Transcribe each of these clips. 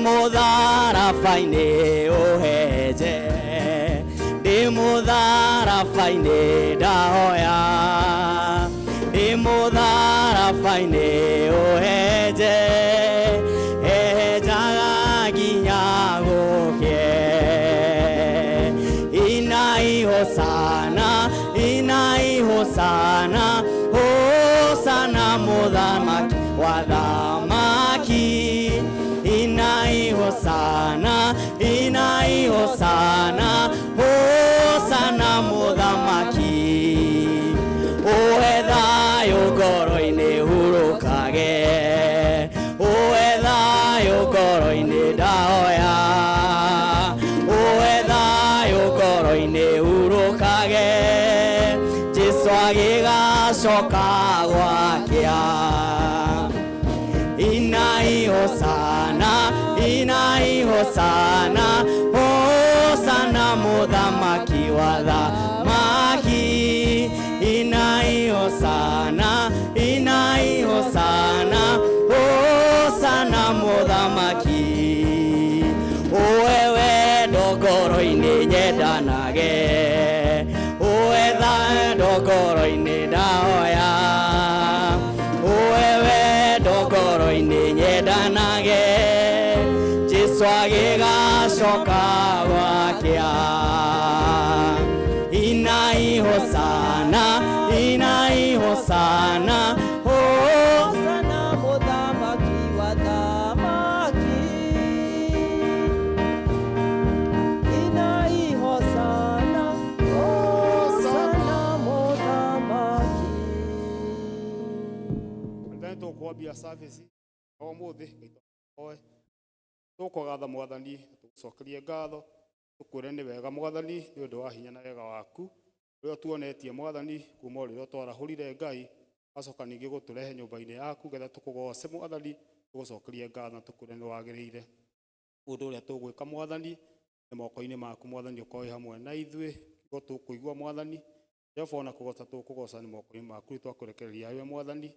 Mũtharaba-inĩ ũhenje, ndĩ mũtharaba-inĩ ndahoya, ndĩ mũtharaba-inĩ ũhenje, henjaga nginya gũkĩe. Inai hosana, inai hosana, hosana mũthamaki wa thamaki. Inai hosana, inai hosana, hosana mũthamaki. Ũhe thayũ ngoro-inĩ hurũkage, ũhe thayũ ngoro-inĩ ndahoya, ũhe thayũ ngoro-inĩ hurũkage, Jesu agĩgacoka gwakĩa. Inai hosana, inai hosana, hosana mũthamaki wa thamaki. Inai hosana, inai hosana, hosana mũthamaki. Ũhe wendo ngoro-inĩ nyendanage, ũhe wendo ngoro-inĩ ndahoya, ũhe wendo ngoro-inĩ nyendanage, Jesu agĩgacoka gwakĩa. Inai hosana, inai hosana, Hosana mũthamaki wa thamaki. Inai hosana, hosana mũthamaki. Kanitha nĩ tũkwambia service o mũthĩ oe tũkũgatha Mwathani, tũgũcokerie ngatho, tũkwĩre nĩ wega Mwathani nĩ ũndũ wa hinya na wega waku ũrĩa ũtuonetie Mwathani kuma o rĩrĩa ũtwarahũrire Ngai, wacoka ningĩ gũtũrehe nyũmba-inĩ yaku getha tũkũgoce Mwathani, tũgũcokerie ngatho na tũkwĩre nĩ wagĩrĩire. Ũndũ ũrĩa tũgwĩka Mwathani nĩ moko-inĩ maku Mwathani, ũkorwo wĩ hamwe na ithuĩ kiugo tũkũigua Mwathani. Jehova, ona kũgoca tũkũgoca nĩ moko-inĩ maku, twakũrekereria we Mwathani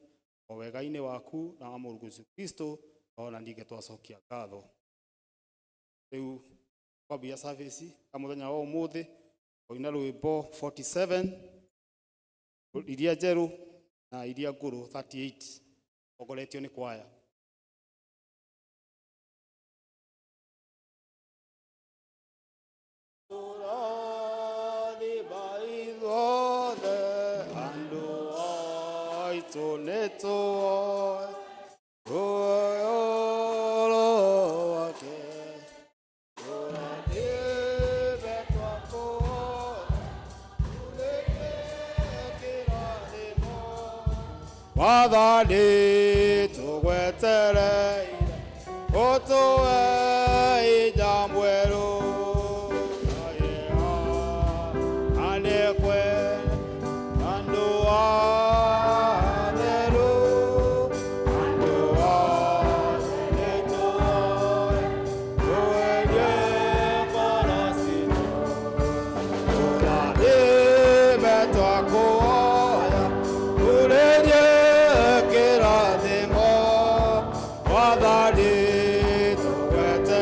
o wega-inĩ waku na wa Mũrũguo Jesũ Kristo, ona ningĩ twacokia ngatho. Rĩu kwambia service ya mũthenya wa ũmũthĩ kũina rwĩmbo 47 iria njerũ na iria ngũrũ 38 ongoretio nĩ kwaya. Tũrathima ithuothe andũ aitũ nĩtũoe ruoyo rwake, tũrathime twakũhoya kĩrathimo Mwathani tũgwetereire ũtũhe hinya mwerũ. Andũ atheru, andũ nĩtũoe tũerie ngoro citũ, tũrathime twakũhoya urĩrie kĩrathimo Mwathani tũgwetereire.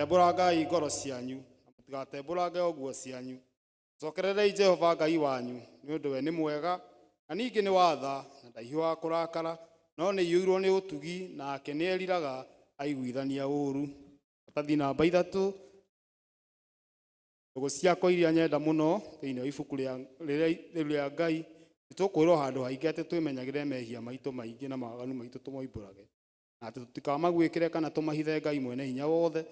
Tembũrangai ngoro cianyu na mũtigatembũrange o nguo cianyu. Cokererei Jehova Ngai wanyu, nĩ ũndũ we nĩ mwega na ningĩ nĩ wa tha, na ndahiũhaga kũrakara, no nĩ aiyũirwo nĩ ũtugi, nake nĩ eriraga aiguithania ũũru. Karatathi namba 3, ndũgũ ciakwa iria nyenda mũno thĩinĩ wa ibuku rĩrĩa rĩa Ngai, nĩ tũkwĩrwo handũ haingĩ atĩ twĩmenyagĩre mehia maitũ maingĩ na mawaganu maitũ tũmoimbũrage, na atĩ tũtikamaguĩkĩre kana tũmahithe Ngai mwene hinya wothe,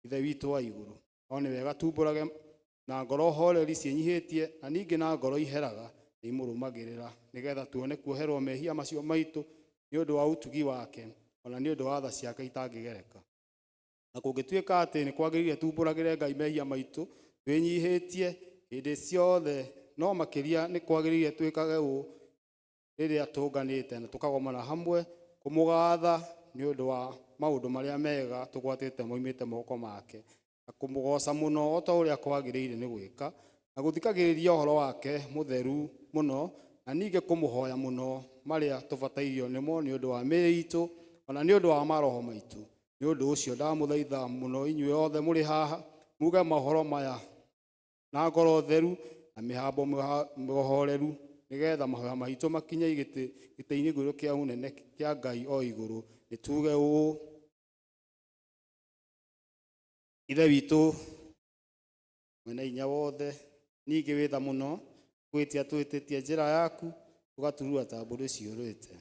Ithe witũ wa igũrũ. No nĩ wega tumbũrage na ngoro horeri ciĩnyihĩtie, na ningĩ na ngoro iheraga nĩ imũrũmagĩrĩra, nĩgetha tuone kuoherwo mehia macio maitũ nĩ ũndũ wa ũtugi wake, ona nĩ ũndũ wa tha ciake itangĩgereka. Na kũngĩtuĩka atĩ nĩ kwagĩrĩire tumbũragĩre Ngai mehia maitũ twĩnyihĩtie hĩndĩ ciothe, no makĩria nĩ kwagĩrĩire twĩkage ũũ rĩrĩa tũnganĩte na tũkagomana hamwe kũmũgatha nĩ ũndũ wa maũndũ marĩa mega tũgwatĩte moimĩte moko make, na kũmũgoca mũno o ta ũrĩa kwagĩrĩire nĩ gwĩka, na gũthikagĩrĩria ũhoro wake mũtheru mũno, na ningĩ kũmũhoya mũno marĩa tũbatairio nĩmo nĩ ũndũ wa mĩĩrĩ itũ ona nĩ ũndũ wa maroho maitũ. Nĩ ũndũ ũcio ndamũthaitha mũno inyuĩ othe mũrĩ haha muge mohoro maya na ngoro theru na mĩhambo mĩhoreru, nĩgetha mahoya maitũ makinye gĩtĩ-inĩ igũrũ kĩa ũnene kĩa Ngai o igũrũ. Nĩ tuge ũũ: Ithe witũ mwene hinya wothe, ningĩ wĩ tha mũno, gwĩtia twĩtĩtie njĩra yaku, tũgaturura ta mbũri ciũrĩte.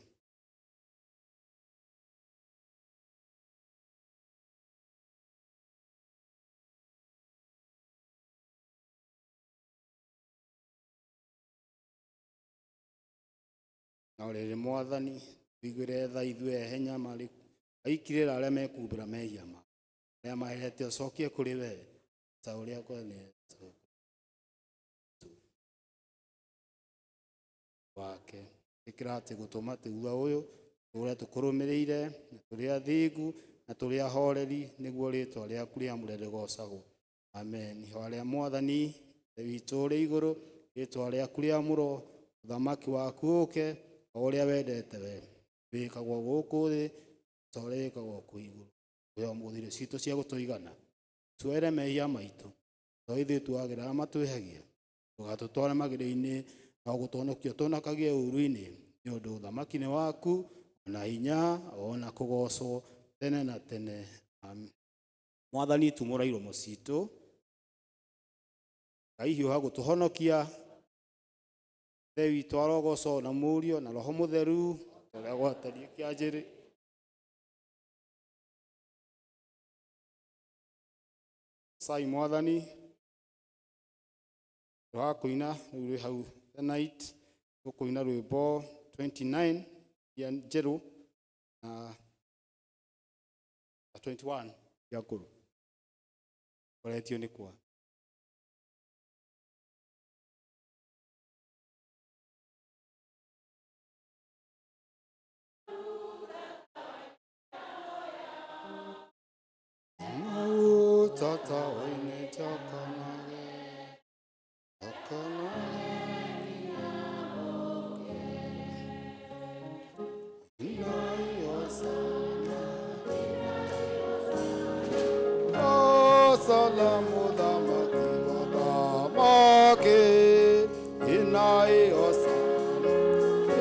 Na rĩrĩ Mwathani, tũiguĩre tha ithuĩ ehenya marĩ aikirĩra arĩa mekumbũra mehia mao, arĩa mahete ũcokie kũrĩ we ta ũrĩa kwenete wake. Ĩkĩra atĩ gũtũma tũigua ũyũ tũrĩa tũkũrũmĩrĩire na tũrĩ athingu na tũrĩ ahoreri, nĩguo rĩtwa rĩaku rĩamũre rĩgocagwo. Amen. Ihoya rĩa Mwathani Ithe witũ ũrĩ igũrũ, rĩtwa rĩaku rĩamũrwo, ũthamaki waku ũke, o ũrĩa wendete we wĩkagwo gũkũ thĩ ta ũrĩa wĩkagwo kũu igũrũ. Tũhe ũmũthĩ irio citũ cia gũtũigana, tuoere mehia maitũ to ithuĩ tuagĩra arĩa matwĩhagia, ndũgatũtware magerio-inĩ, no gũtũhonokia ũtũhonokagie ũũru-inĩ, nĩ ũndũ ũthamaki nĩ waku, ona hinya, ona kũgocwo tene na tene. Amen. Mwathani, tumũra iromo citũ, Ngai hiũha gũtũhonokia. Ithe witũ arogocwo na Mũriũ na Roho Mũtheru, ũrĩa gwatariĩ kĩanjĩrĩ. Sai Mwathani, rwa kũina rĩu rwĩ hau the night, tũkũina rwĩmbo 29 ya njerũ na 21 ya ngũrũ. Koretio nĩ kwa. Tata waine chakanage, Salamu dhamaki wadamake, inai osana,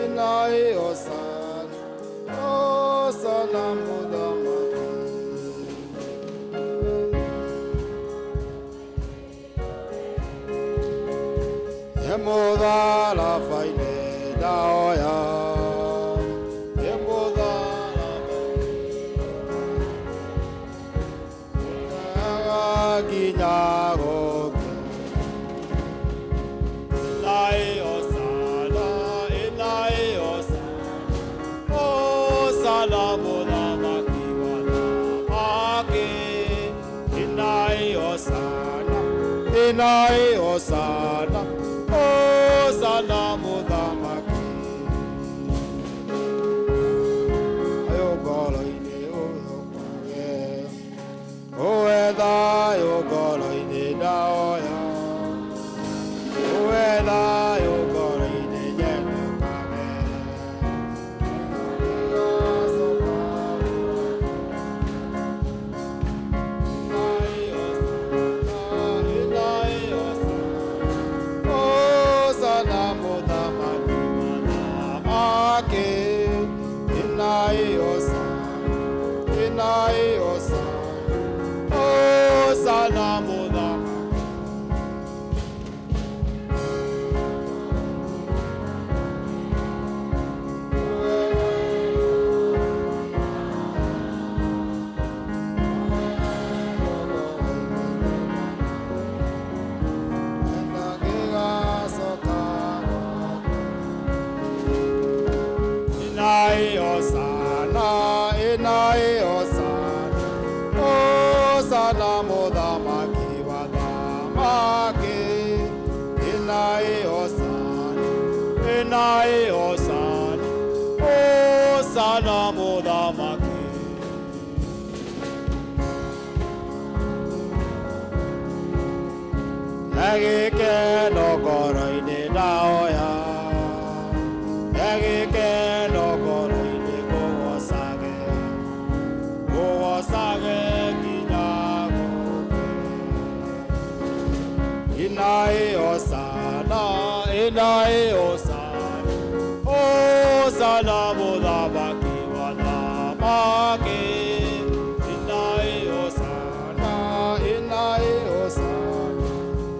inai osana, o salamu dhamaki. Emodala faine daoya, emodala ginyagoke. Inai osana, inai osana, o salamu dhamaki wadamake, inai osana, inai osana, o salamu dhamaki. Ayo golo ine oyo kwage, o eda ayo golo ine daoya, o eda ayo golo ine yene kage. Hosana, inai Hosana, Hosana muthamaki wa thamaki. Inai Hosana, inai Hosana, Hosana muthamaki. Egĩkeno ngoro-inĩ ndaoya, egĩkeno ngoro-inĩ ngũgocage, ngũgocage nginya gũkue. Inai Hosana, inai Hosana, Hosana mũthamaki wa thamaki. Inai Hosana, inai Hosana,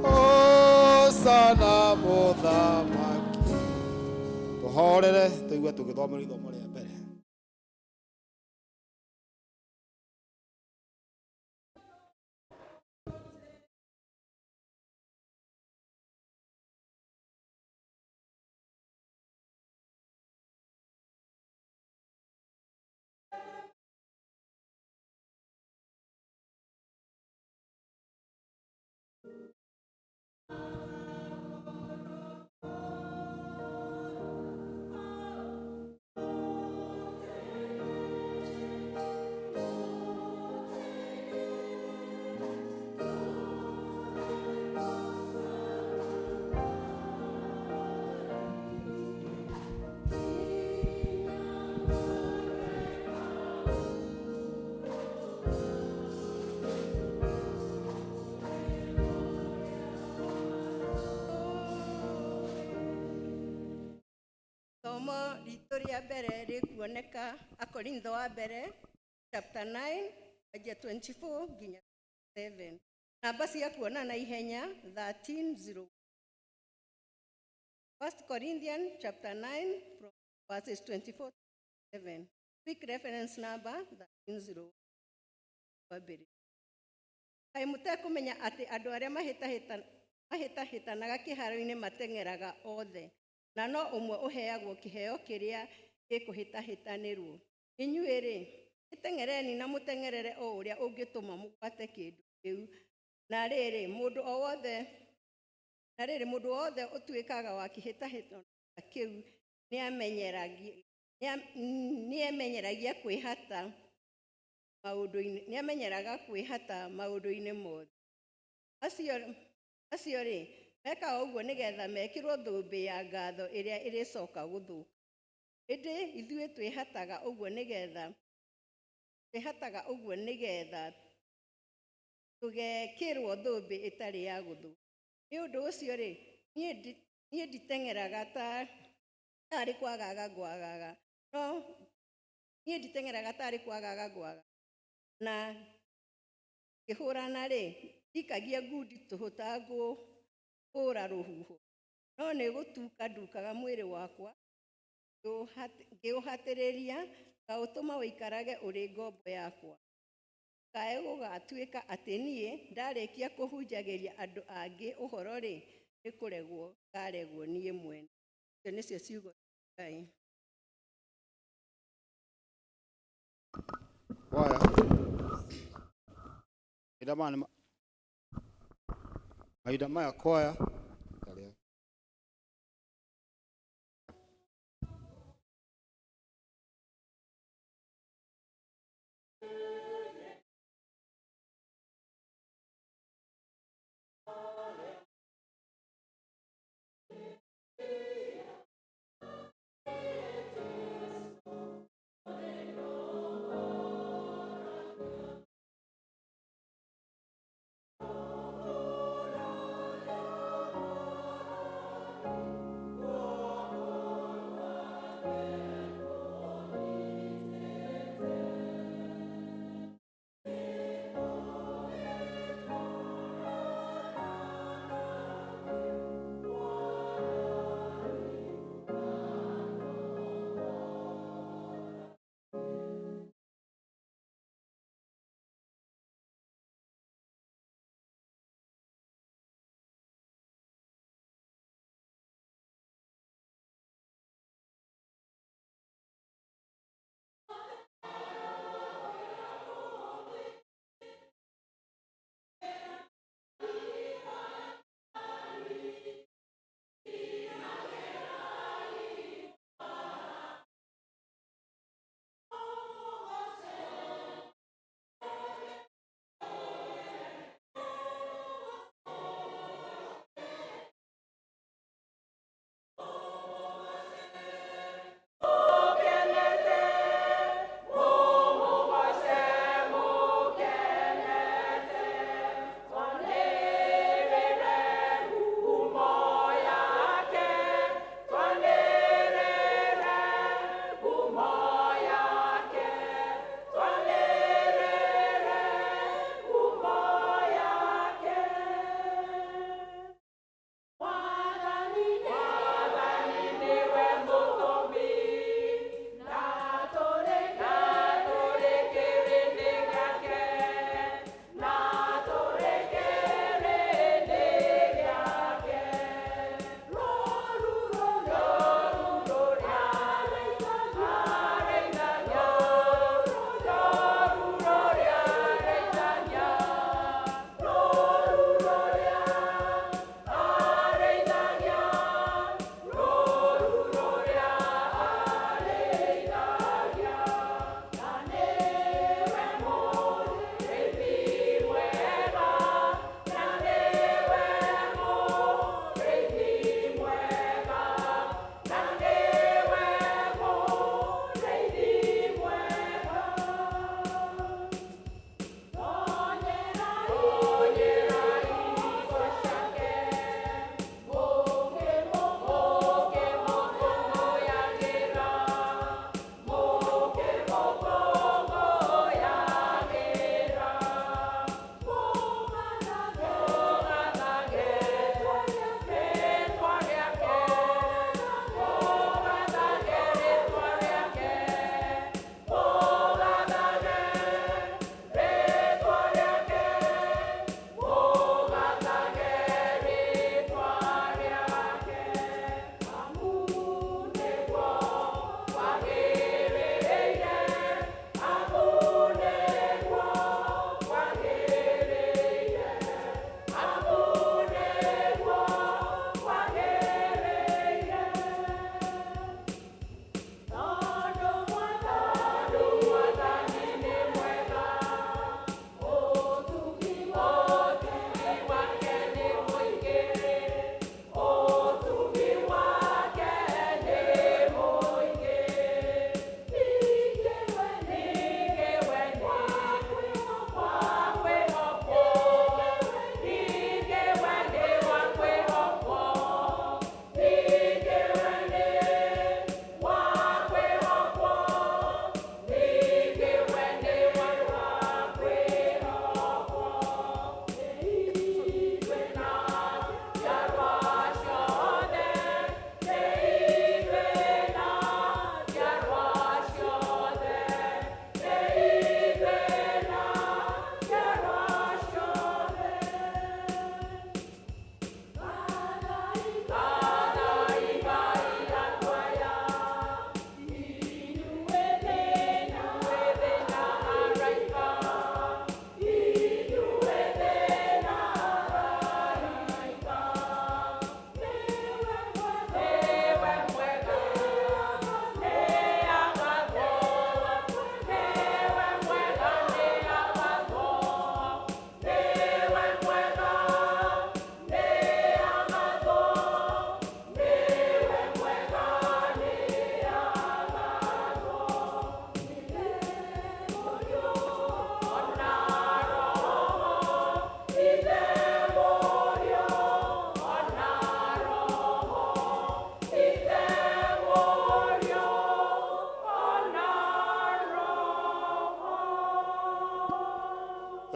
Hosana mũthamaki. Tũhorere tũigue tũgĩthomera ithomo rĩa mbere. Ithomo ritũ rĩa mbere rĩkuoneka Akorintho wa mbere chapter 9 kwanjia 24 nginya 7. Namba cia kuona na ihenya 13:0. First Corinthians chapter 9 from verses 24 to 7. Quick reference number 13:0. Wambĩrĩria. Kaĩ mũtekũmenya atĩ andũ arĩa mahĩtahĩtanaga kĩharo-inĩ mateng'eraga othe, na no ũmwe ũheagwo kĩheo kĩrĩa gĩkũhĩtahĩtanĩrwo? Inyuĩ-rĩ, ĩteng'ereni na mũteng'erere o ũrĩa ũngĩtũma mũgwate kĩndũ kĩu. Na rĩrĩ, mũndũ o wothe na rĩrĩ, mũndũ wothe ũtuĩkaga wa kĩhĩtahĩtano kĩu nĩamenyeraga kwĩhata maũndũ-inĩ mothe. Acio-rĩ, mekaga ũguo nĩgetha mekĩrwo thũmbĩ ya ngatho ĩrĩa ĩrĩcoka gũthũka. Ĩndĩ ithuĩ twĩhataga ũguo nĩgetha tũgekĩrwo thũmbĩ ĩtarĩ ya gũthũka. Nĩ ũndũ ũcio-rĩ, niĩ nditeng'eraga tarĩ kwagaga ngwagaga, no niĩ nditeng'eraga tarĩ kwagaga ngwagaga. Na ngĩhũrana-rĩ, ndikagia ngundi tũhũ ta ngũhũra rũhuho, no nĩ gũtuka ndukaga mwĩrĩ wakwa ngĩũhatĩrĩria, ngaũtũma ũikarage ũrĩ ngombo yakwa. Kae gũgatuĩka atĩ niĩ ndarĩkia kũhunjagĩria andũ angĩ ũhoro-rĩ, nĩ kũregwo ngaregwo niĩ mwene. Icio nĩcio ciugo cia Ngai. Waya. Mahinda maya mahinda maya kwaya.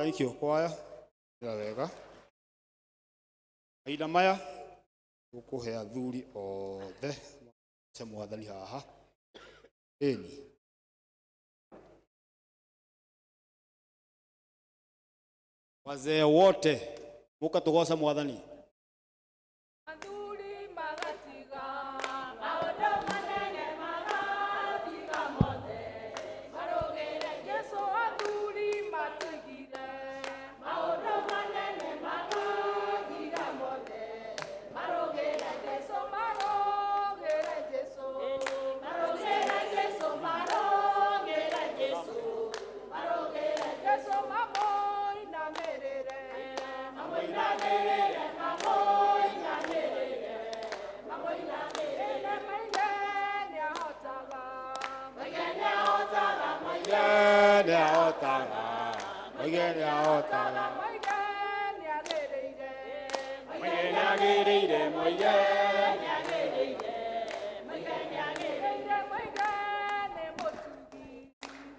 Thank you kwaya ira wega. Mahinda maya tũkũhe athuri othe ce mwathani haha. Ĩni. Wazee wote muka tugoca mwathani. Athuri magatiga maũndũ manene magatiga mothe marũgĩre Jesũ. Athuri matigire maũndũ manene magatiga mothe marũgĩre Jesũ, marũgĩre Jesũ, marũgĩre Jesũ, marũgĩre Jesũ, marũgĩre Jesũ, mamũinamĩrĩre, mamũinamĩrĩre, mamũinamĩrĩre, mamũinamĩrĩre. Maige nĩahotaga, maige nĩahotaga, maige nĩahotaga, maige nĩahotaga, maige nĩagĩrĩire, maige nĩagĩrĩire, maige nĩagĩrĩire, maige nĩagĩrĩire, maige nĩ mũtugi,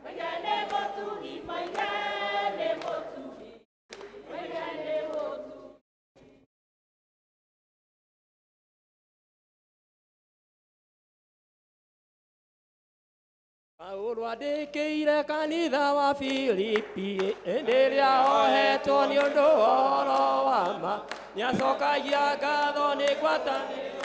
maige nĩ mũtugi, maige nĩ mũtugi, maige nĩ mũtugi. Paulo andĩkĩire kanitha wa Filipi hĩndĩ ĩrĩa ohetwo nĩ ũndũ wa ũhoro wa ma, nĩacokagia ngatho nĩ ngwatanĩro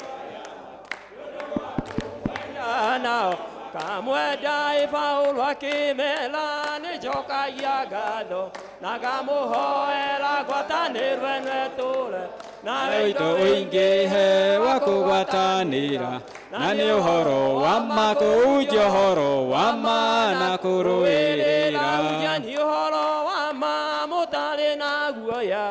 nao kamwenda. Ĩ Paulo akĩmera nĩnjokagia ngatho na ngamũhoera ngwatanĩro ĩno ĩtũũre na wĩito ũingĩhe wa kũgwatanĩra na nĩ ũhoro wa ma kũhunjia ũhoro wa ma na kũrũĩrĩra. Hunjani ũhoro wa ma mũtarĩ na guoya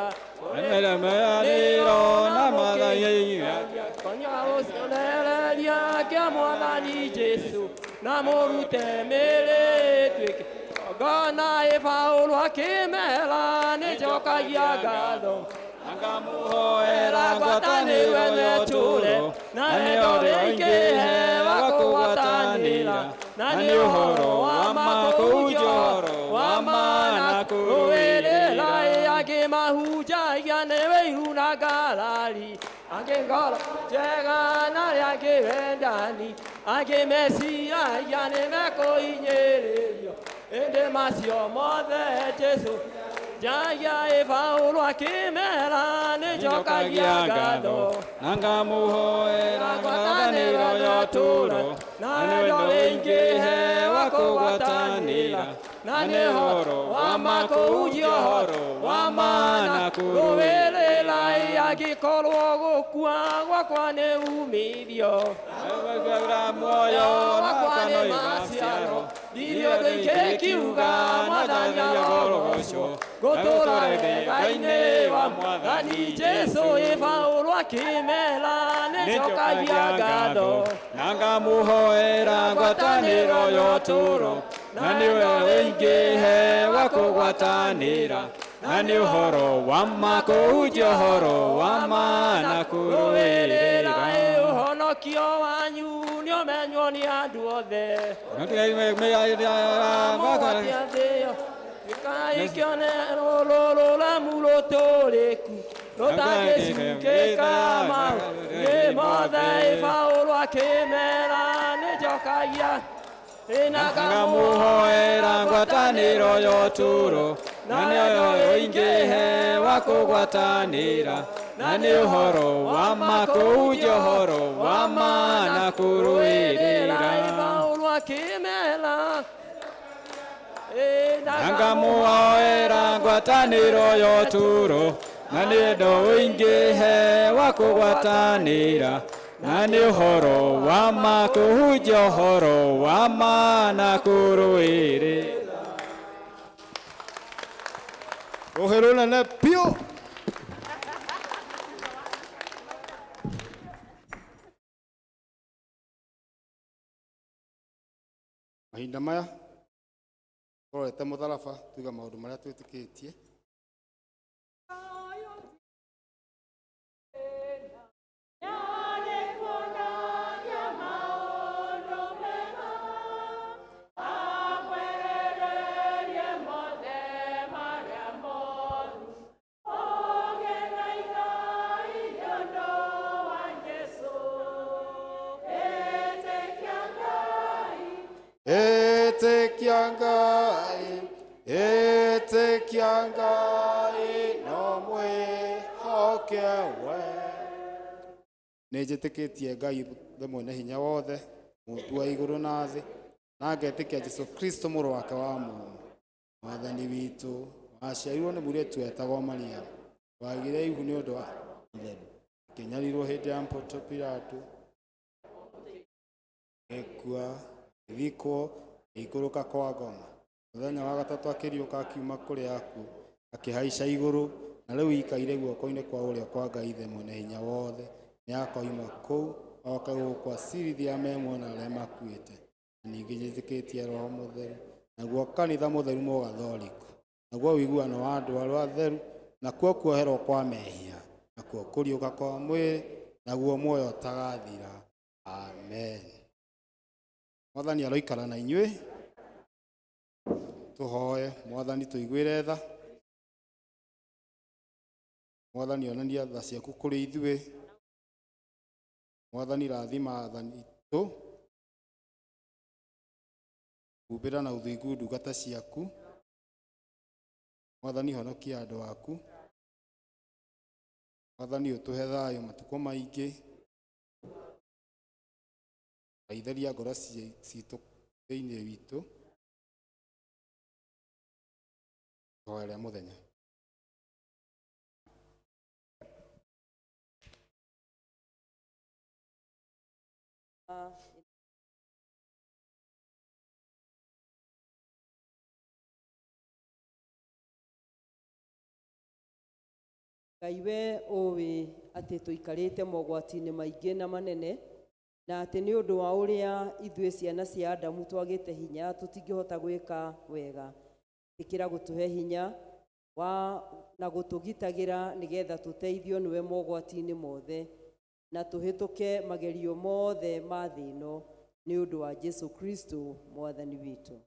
Mĩrĩro na mathaiya konya ũcionereria kĩa mwathani Jesũ na mũrute mĩĩrĩ ĩtuĩke ngona. Ĩ Paulo akĩmera nĩnjokagia ngatho ngamũhoera ngwatanĩro ĩno ĩtũũre na na nĩ wendo ũrĩa ũingĩhe ũingĩhe wa wa kũgwatanĩra kũgwatanĩra na na nĩ nĩ ũhoro ũhoro wa wa ma ma kũhunjia kũhunjia ũhoro ũhoro wa wa ma ma na na kũrũĩrĩra. kũrũĩrĩra. Ĩ angĩ mahunjagia nĩ wĩiru na ngarari, angĩ ngoro njega na arĩa angĩ wendani, angĩ meciragia nĩ mekũhinyĩrĩrio, ĩndĩ macio mothe Jesũ njagia. Ĩ Paulo akĩmera nĩnjokagia ngatho na ngamũhoera ngwatanĩro ya ũtũũro na na nĩ wendo wendo ũingĩhe ũingĩhe wa wa kũgwatanĩra kũgwatanĩra na na nĩ nĩ ũhoro ũhoro wa wa ma ma kũhunjia kũhunjia ũhoro ũhoro wa wa ma ma na na kũrũĩrĩra. kũrũĩrĩra. Ĩ angĩkorwo gũkua gwakwa nĩ umithio muoyo wakwa wakwa nĩ no maciaro maciaro ndirĩ ũndũ ingĩkiuga mwathani arogocwo ngũtũũra wega-inĩ wa mwathani Jesũ. Ĩ Paulo akĩmera nĩnjokagia ngatho na ngamũhoera ngwatanĩro ya ũtũũro na nĩ wendo ũingĩhe wa kũgwatanĩra na nĩ ũhoro wa ma kũhunjia ũhoro wa ma na kũrũĩrĩra. kũrũĩrĩra. Ĩ ũhonokio wanyu nĩũmenywo nĩ andũ othe tuĩkai kĩonerwo rũrũramu rũtũrĩku rũtangĩcukĩka maũndũ mothe. Ĩ Paulo akĩmera nĩnjokagia na ngamũhoera ngwatanĩro ya ũtũũro na nĩ ũingĩhe wa kũgwatanĩra na nĩ ũhoro wa ma kũhunjia ũhoro wa ma na kũrũĩrĩra. Ĩ Paulo akĩmera na ngamũhoera ngwatanĩro ya ũtũũro na nĩ wendo ũingĩhe wa kũgwatanĩra na nĩ ũhoro wa ma kũhunjia ũhoro wa ma na kũrũĩrĩra. Rũhĩ rũnene biũ. Mahinda maya tũrorete mũtharaba tuiga maũndũ marĩa twĩtĩkĩtie. Amwerererie mothe marĩa mo Ĩtĩkia Ngai, ĩtĩkia Ngai, no mwĩhoke we. Nĩ njĩtĩkĩtie Ngai Ithe mwene hinya wothe, Mũũmbi wa igũrũ na thĩ, na ngetĩkia Jesũ Kristo mũrũ wake wa mũmwe, Mwathani witũ, waciarirwo nĩ mũirĩtu wetagwo Maria, wagĩire ihu nĩ ũndũ wa Itheru, akĩnyarirwo hĩndĩ ya Ponto Pilato, agĩkua, agĩthikwo, agĩikũrũka kwa ngoma. Mũthenya wa gatatũ akĩriũka akiuma kũrĩ akuũ, akĩhaica igũrũ, na rĩu aikaire guoko-inĩ kwa ũrĩo kwa Ngai Ithe mwene hinya wothe. Nĩ akoima kũu oke gũkũ acirithia me muoyo na arĩa makuĩte. Na ningĩ njĩtĩkĩtie Roho Mũtheru, naguo kanitha mũtheru mũgathoriko, naguo ũiguano wa andũ arĩa atheru, nakuo kuoherwo kwa mehia, nakuo kũriũka kwa mwĩrĩ, naguo muoyo ũtagathira. Amen. Mwathani aroikara na inyuĩ. Tũhoe. Mwathani tũiguĩre tha. Mwathani onania tha ciaku kũrĩ ithuĩ. Mwathani rathima athani aitũ. Humbĩra na ũthingu ndungata ciaku. Mwathani honokia andũ aku. Mwathani ũtũhe thayũ matukũ maingĩ. Ngai ngoro citũ thĩinĩ witũ. Ihoya rĩa mũthenya. Ngai we ũĩ atĩ tũikarĩte mogwati-inĩ maingĩ na manene, na atĩ nĩ ũndũ wa ũrĩa ithuĩ ciana cia Adamu twagĩte hinya tũtingĩhota gwĩka wega. Ĩtĩkĩra gũtũhe hinya wa na gũtũgitagĩra nĩgetha tũteithio nĩwe mogwati-inĩ mothe, na tũhĩtũke magerio mothe ma thĩ ĩno, nĩ ũndũ wa Jesu Kristo Mwathani witũ.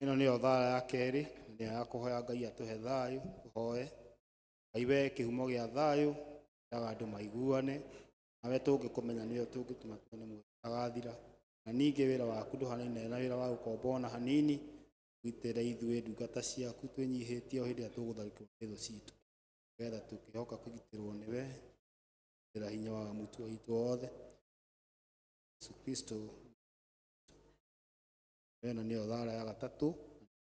Ĩno nĩyo thaa ya kerĩ, na nĩyo ya kũhoya Ngai atũhe thayũ. Tũhoe Ngai we kĩhumo gĩa thayũ, endaga andũ maiguane, nawe tũngĩkũmenya nĩwe tũngĩtũma tuone muoyo ũtagathira. Na ningĩ wĩra waku ndũhanaine na wĩra wa gũkomba ona hanini. Gitĩra ithuĩ ndungata ciaku twĩnyihĩtie o hĩndĩ ĩrĩa tũgũtharĩkĩrwo nĩ thũ citũ, nĩgetha tũkĩhoka kũgitĩrwo nĩwe, gitĩra hinya wa mũtuo witũ wothe. Jesu Kristo. Ĩno nĩyo thara ya gatatũ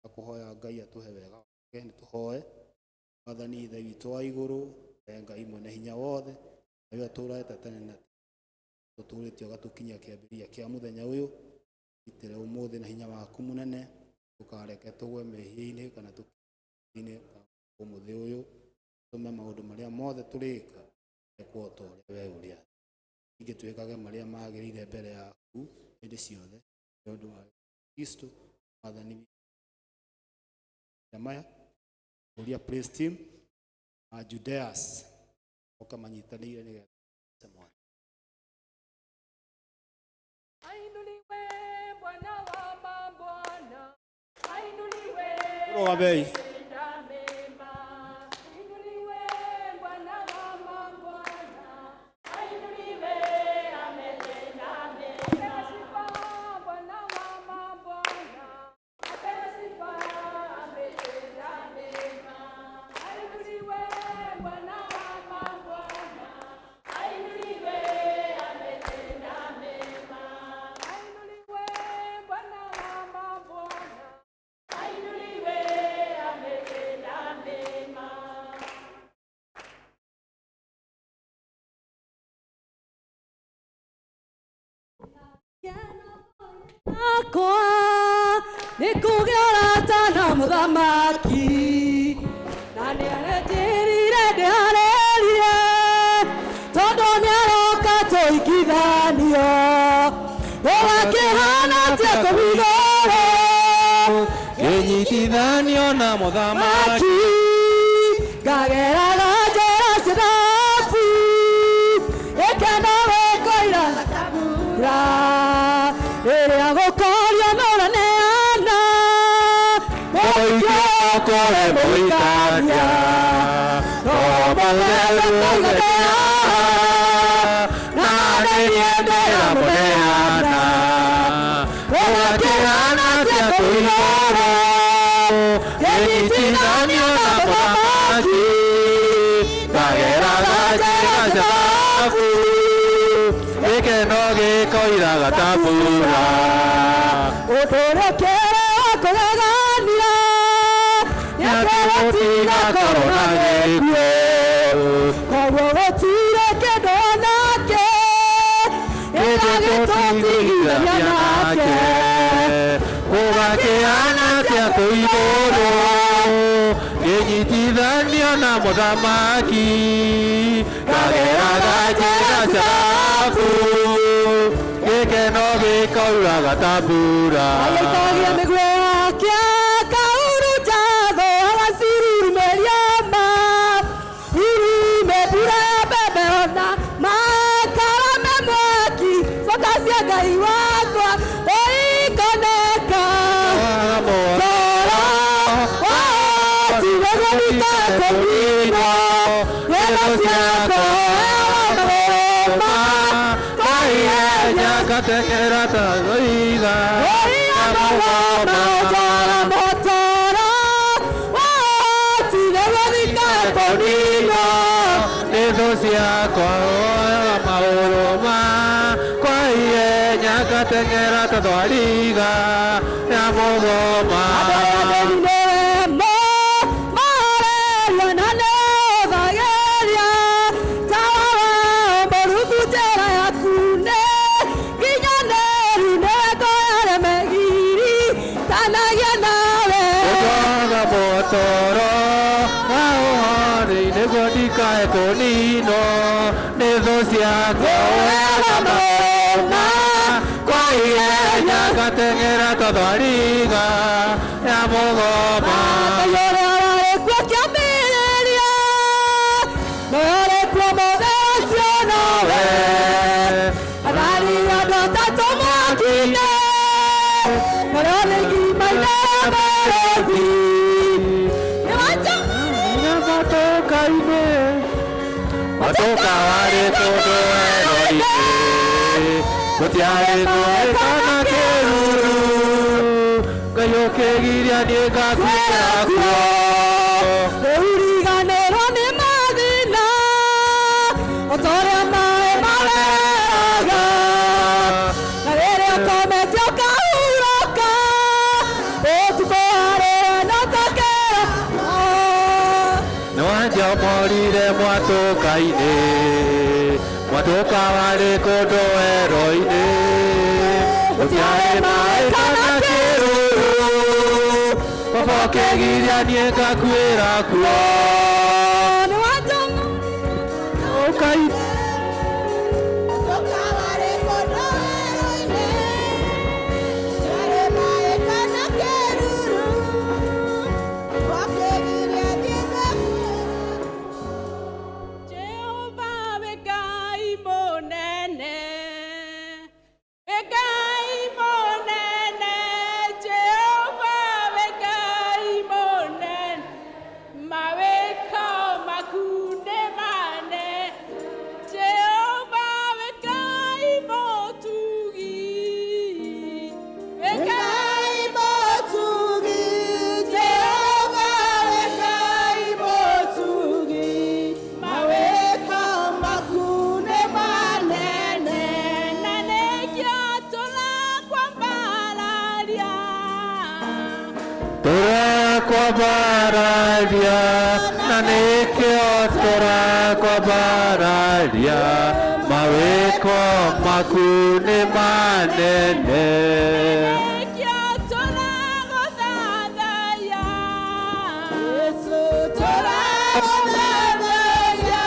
ya kũhoya Ngai atũhe wega wake. Nĩ tũhoe. Mwathani Ithe witũ wa igũrũ, we Ngai mwene hinya wothe, nawe ũtũũrĩte tene na tene, tũtũũrĩte ũgatũkinyia kĩambĩrĩria kĩa mũthenya ũyũ. Gitĩre ũmũthĩ na hinya waku mũnene, ndũkareke tũgwe mehia-inĩ kana tũkĩinĩ ũmũthĩ ũyũ. Tũme maũndũ marĩa mothe tũrĩka mekwo ta ũrĩa we ũrĩa. Ningĩ twĩkage marĩa magĩrĩire mbere yaku hĩndĩ ciothe, nĩ ũndũ wa Kristo Mwathani witũ. Maya ũria praise team na Judeas oka manyitanĩire nĩgetha Mwathani. Ainuliwe Bwana wa mabwana, ainuliwe Rũgamei. tenda mema. Ainuliwe Bwana wa mabwana, ainuliwe ametenda mema. Apewe sifa Bwana wa mabwana, apewe sifa ametenda mema. Ainuliwe Bwana wa mabwana, ainuliwe ametenda mema. Ainuliwe Bwana wa mabwana, ainuliwe ametenda mema. Akwa nĩ kũgĩa ũrata na mũthamaki, na nĩ arenjĩrire ndĩharĩrie, tondũ nĩ aroka tũigithanio. Gũgakĩhana atĩa kũu igũrũ Kĩnyitithanio na mũthamaki, ngageraga njĩra cia thahabu, ĩkeno gũkoira ra ĩrĩa gũkorio nũraneana mũingĩ ũkore mũhikania, no mũtheru ũgĩteaha, na nĩ niĩ ndĩramũneana. Ngĩnyitithanio na mũthamaki ngageraga njĩra cia thahabu gĩkeno gĩkoiraga ta mbura. Ũndũ ũrĩa kĩrĩ wa kũgegania nĩ atĩ gũtigakorwo na gĩkuũ, koguo gũtirĩ kĩndũ onakĩ gĩtagĩtũtigithania nake. Gũgakĩhana atĩa kũu igũrũ ngĩnyitithanio na mũthamaki ngageraga njĩra cia thahabu gĩkeno gĩkoiraga ta mbura. Agĩikagia mĩguĩ yake akahurunja thũ, agacirurumeria ma irume mbura ya mbembe ona makara me mwaki, coka cia Ngai wakwa ũikoneka toro watiwe gũthika kũninwo wĩra ciakwa magũrũ ma Maihenya ngateng'era ta thwariga. Nĩ thũ ciakwa oyaga magũrũ ma kwa ihenya ngateng'era ta thwariga ya mũgoma. Ũnjohaga mũtoro wa ũhoreri nĩguo ndikae kũninwo nĩ thũ ciakwa oyaga magũrũ ma kwa ihenya ngateng'era ta thwariga ya mũgoma. Matoka-inĩ matoka warĩ kũndũ werũ-inĩ gũtiarĩ maaĩ kana kĩruru Ngai ũkĩgiria niĩ ngakuĩra kuo. Rĩu nĩ mathĩna o ta ũrĩa maĩ mareraga, na rĩrĩa ũkomete ũkahurũka ũtukũ harĩa na ũtakera. Nĩwanjomorire mwatũka-inĩ mwatũka warĩ kũndũ werũ-inĩ gũtiarĩ maaĩ kana kĩruru baba ũkĩgiria niĩ ngakuĩra kuo. Ũkai Jehova wĩ Ngai mũnene, wĩ Ngai mũnene, Jehova wĩ Ngai mũnene, mawĩko maku nĩ manene. Jehova wĩ Ngai mũtugi, wĩ Ngai mũtugi, Jehova wĩ Ngai mũtugi, mawĩko maku nĩ manene, na nĩkĩo tũrakwambararia. Tũrakwambararia na nĩkĩo tũrakwambararia mawĩko maku nĩ manene. Nĩkĩo tũragũthathaiya. Tũragũthathaiya.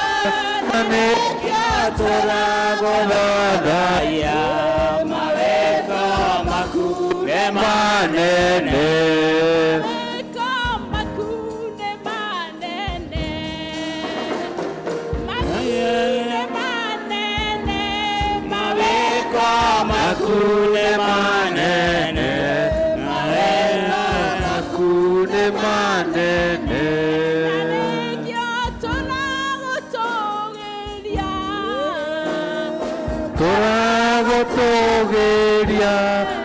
Na nĩkĩo tũragũthathaiya mawĩko maku nĩ manene. Mawĩko maku nĩ manene. Maku nĩ manene. Mawĩko maku nĩ manene mawĩko Maku nĩ manene. Nĩkĩo tũragũtũgĩria. Tũragũtũgĩria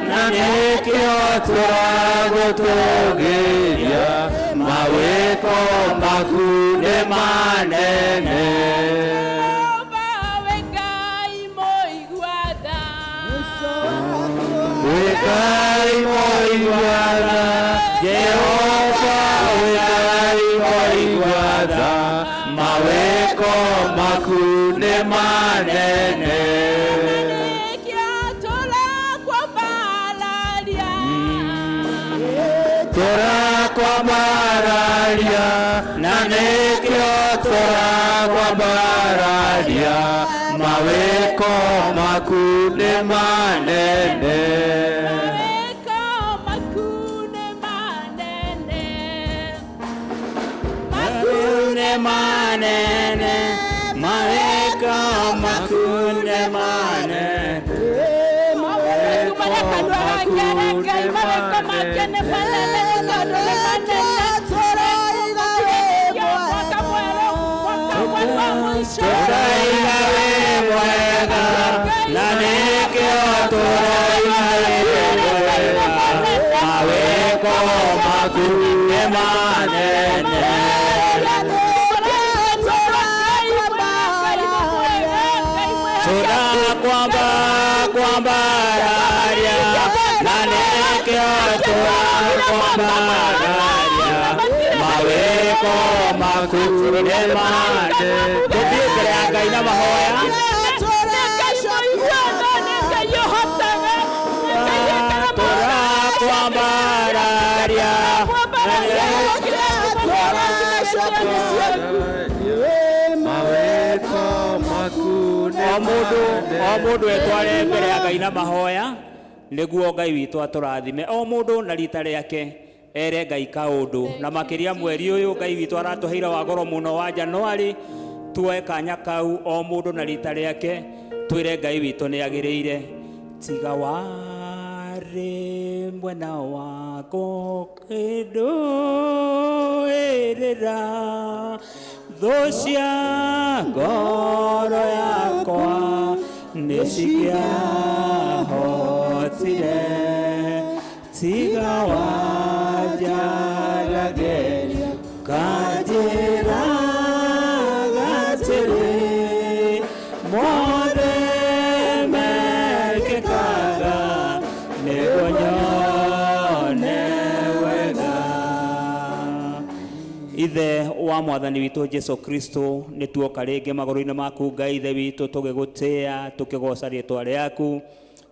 na nĩkĩo tũragũtũgĩria Mawĩko maku nĩ manene. Jehova wĩ Ngai mũigua tha. Wĩ Ngai mũigua tha, Jehova wĩ Ngai mũigua tha, mawĩko maku nĩ manene. Nĩkĩo tũrakwambararia. Tũrakwambararia, na nĩkĩo tũrakwambararia, mawĩko maku nĩ manene. Mawĩko maku nĩ manene. Maku nĩ manene, mawĩko maku nĩ manene. Kumana kanua gake Ngai mawĩko make nĩ manene nĩ tondũ nĩ manene. Mwaka mwerũ, mwaka mwerũ wa mũico. Tũroiga wĩ mwega, na nĩkĩo tũroiga wĩ mwega, mawĩko maku nĩ manene. Tũrakwamba kwambararia, na nĩkĩo tũrakwambararia, mawĩko maku nĩ manene. Tũthiĩ mbere ya Ngai na mahoya. Tũrakwambararia, mawĩko maku nĩ o mũndũ o mũndũ etware mbere ya Ngai na mahoya nĩguo Ngai witũ atũrathime o mũndũ na rita rĩake ere Ngai kaũndũ na makĩria mweri ũyũ Ngai witũ aratũheire wa goro mũno wa Januari tuoe kanya kau o mũndũ na rita rĩake twĩre Ngai witũ nĩ agĩrĩire tiga warĩ mwena wakwa kĩndũĩrĩra thũ cia ngoro yakwa nĩ cikiahotire tiga wanjarageria kanjĩra atĩrĩ mothe mekĩkaga nĩguo nyone wega. Ithe wa mwathani witũ Jesu Kristo nĩ tuoka rĩngĩ magũrũ-inĩ maku Ngai ithe witũ tũgĩgũtĩa tũkĩgoca rĩtwa rĩaku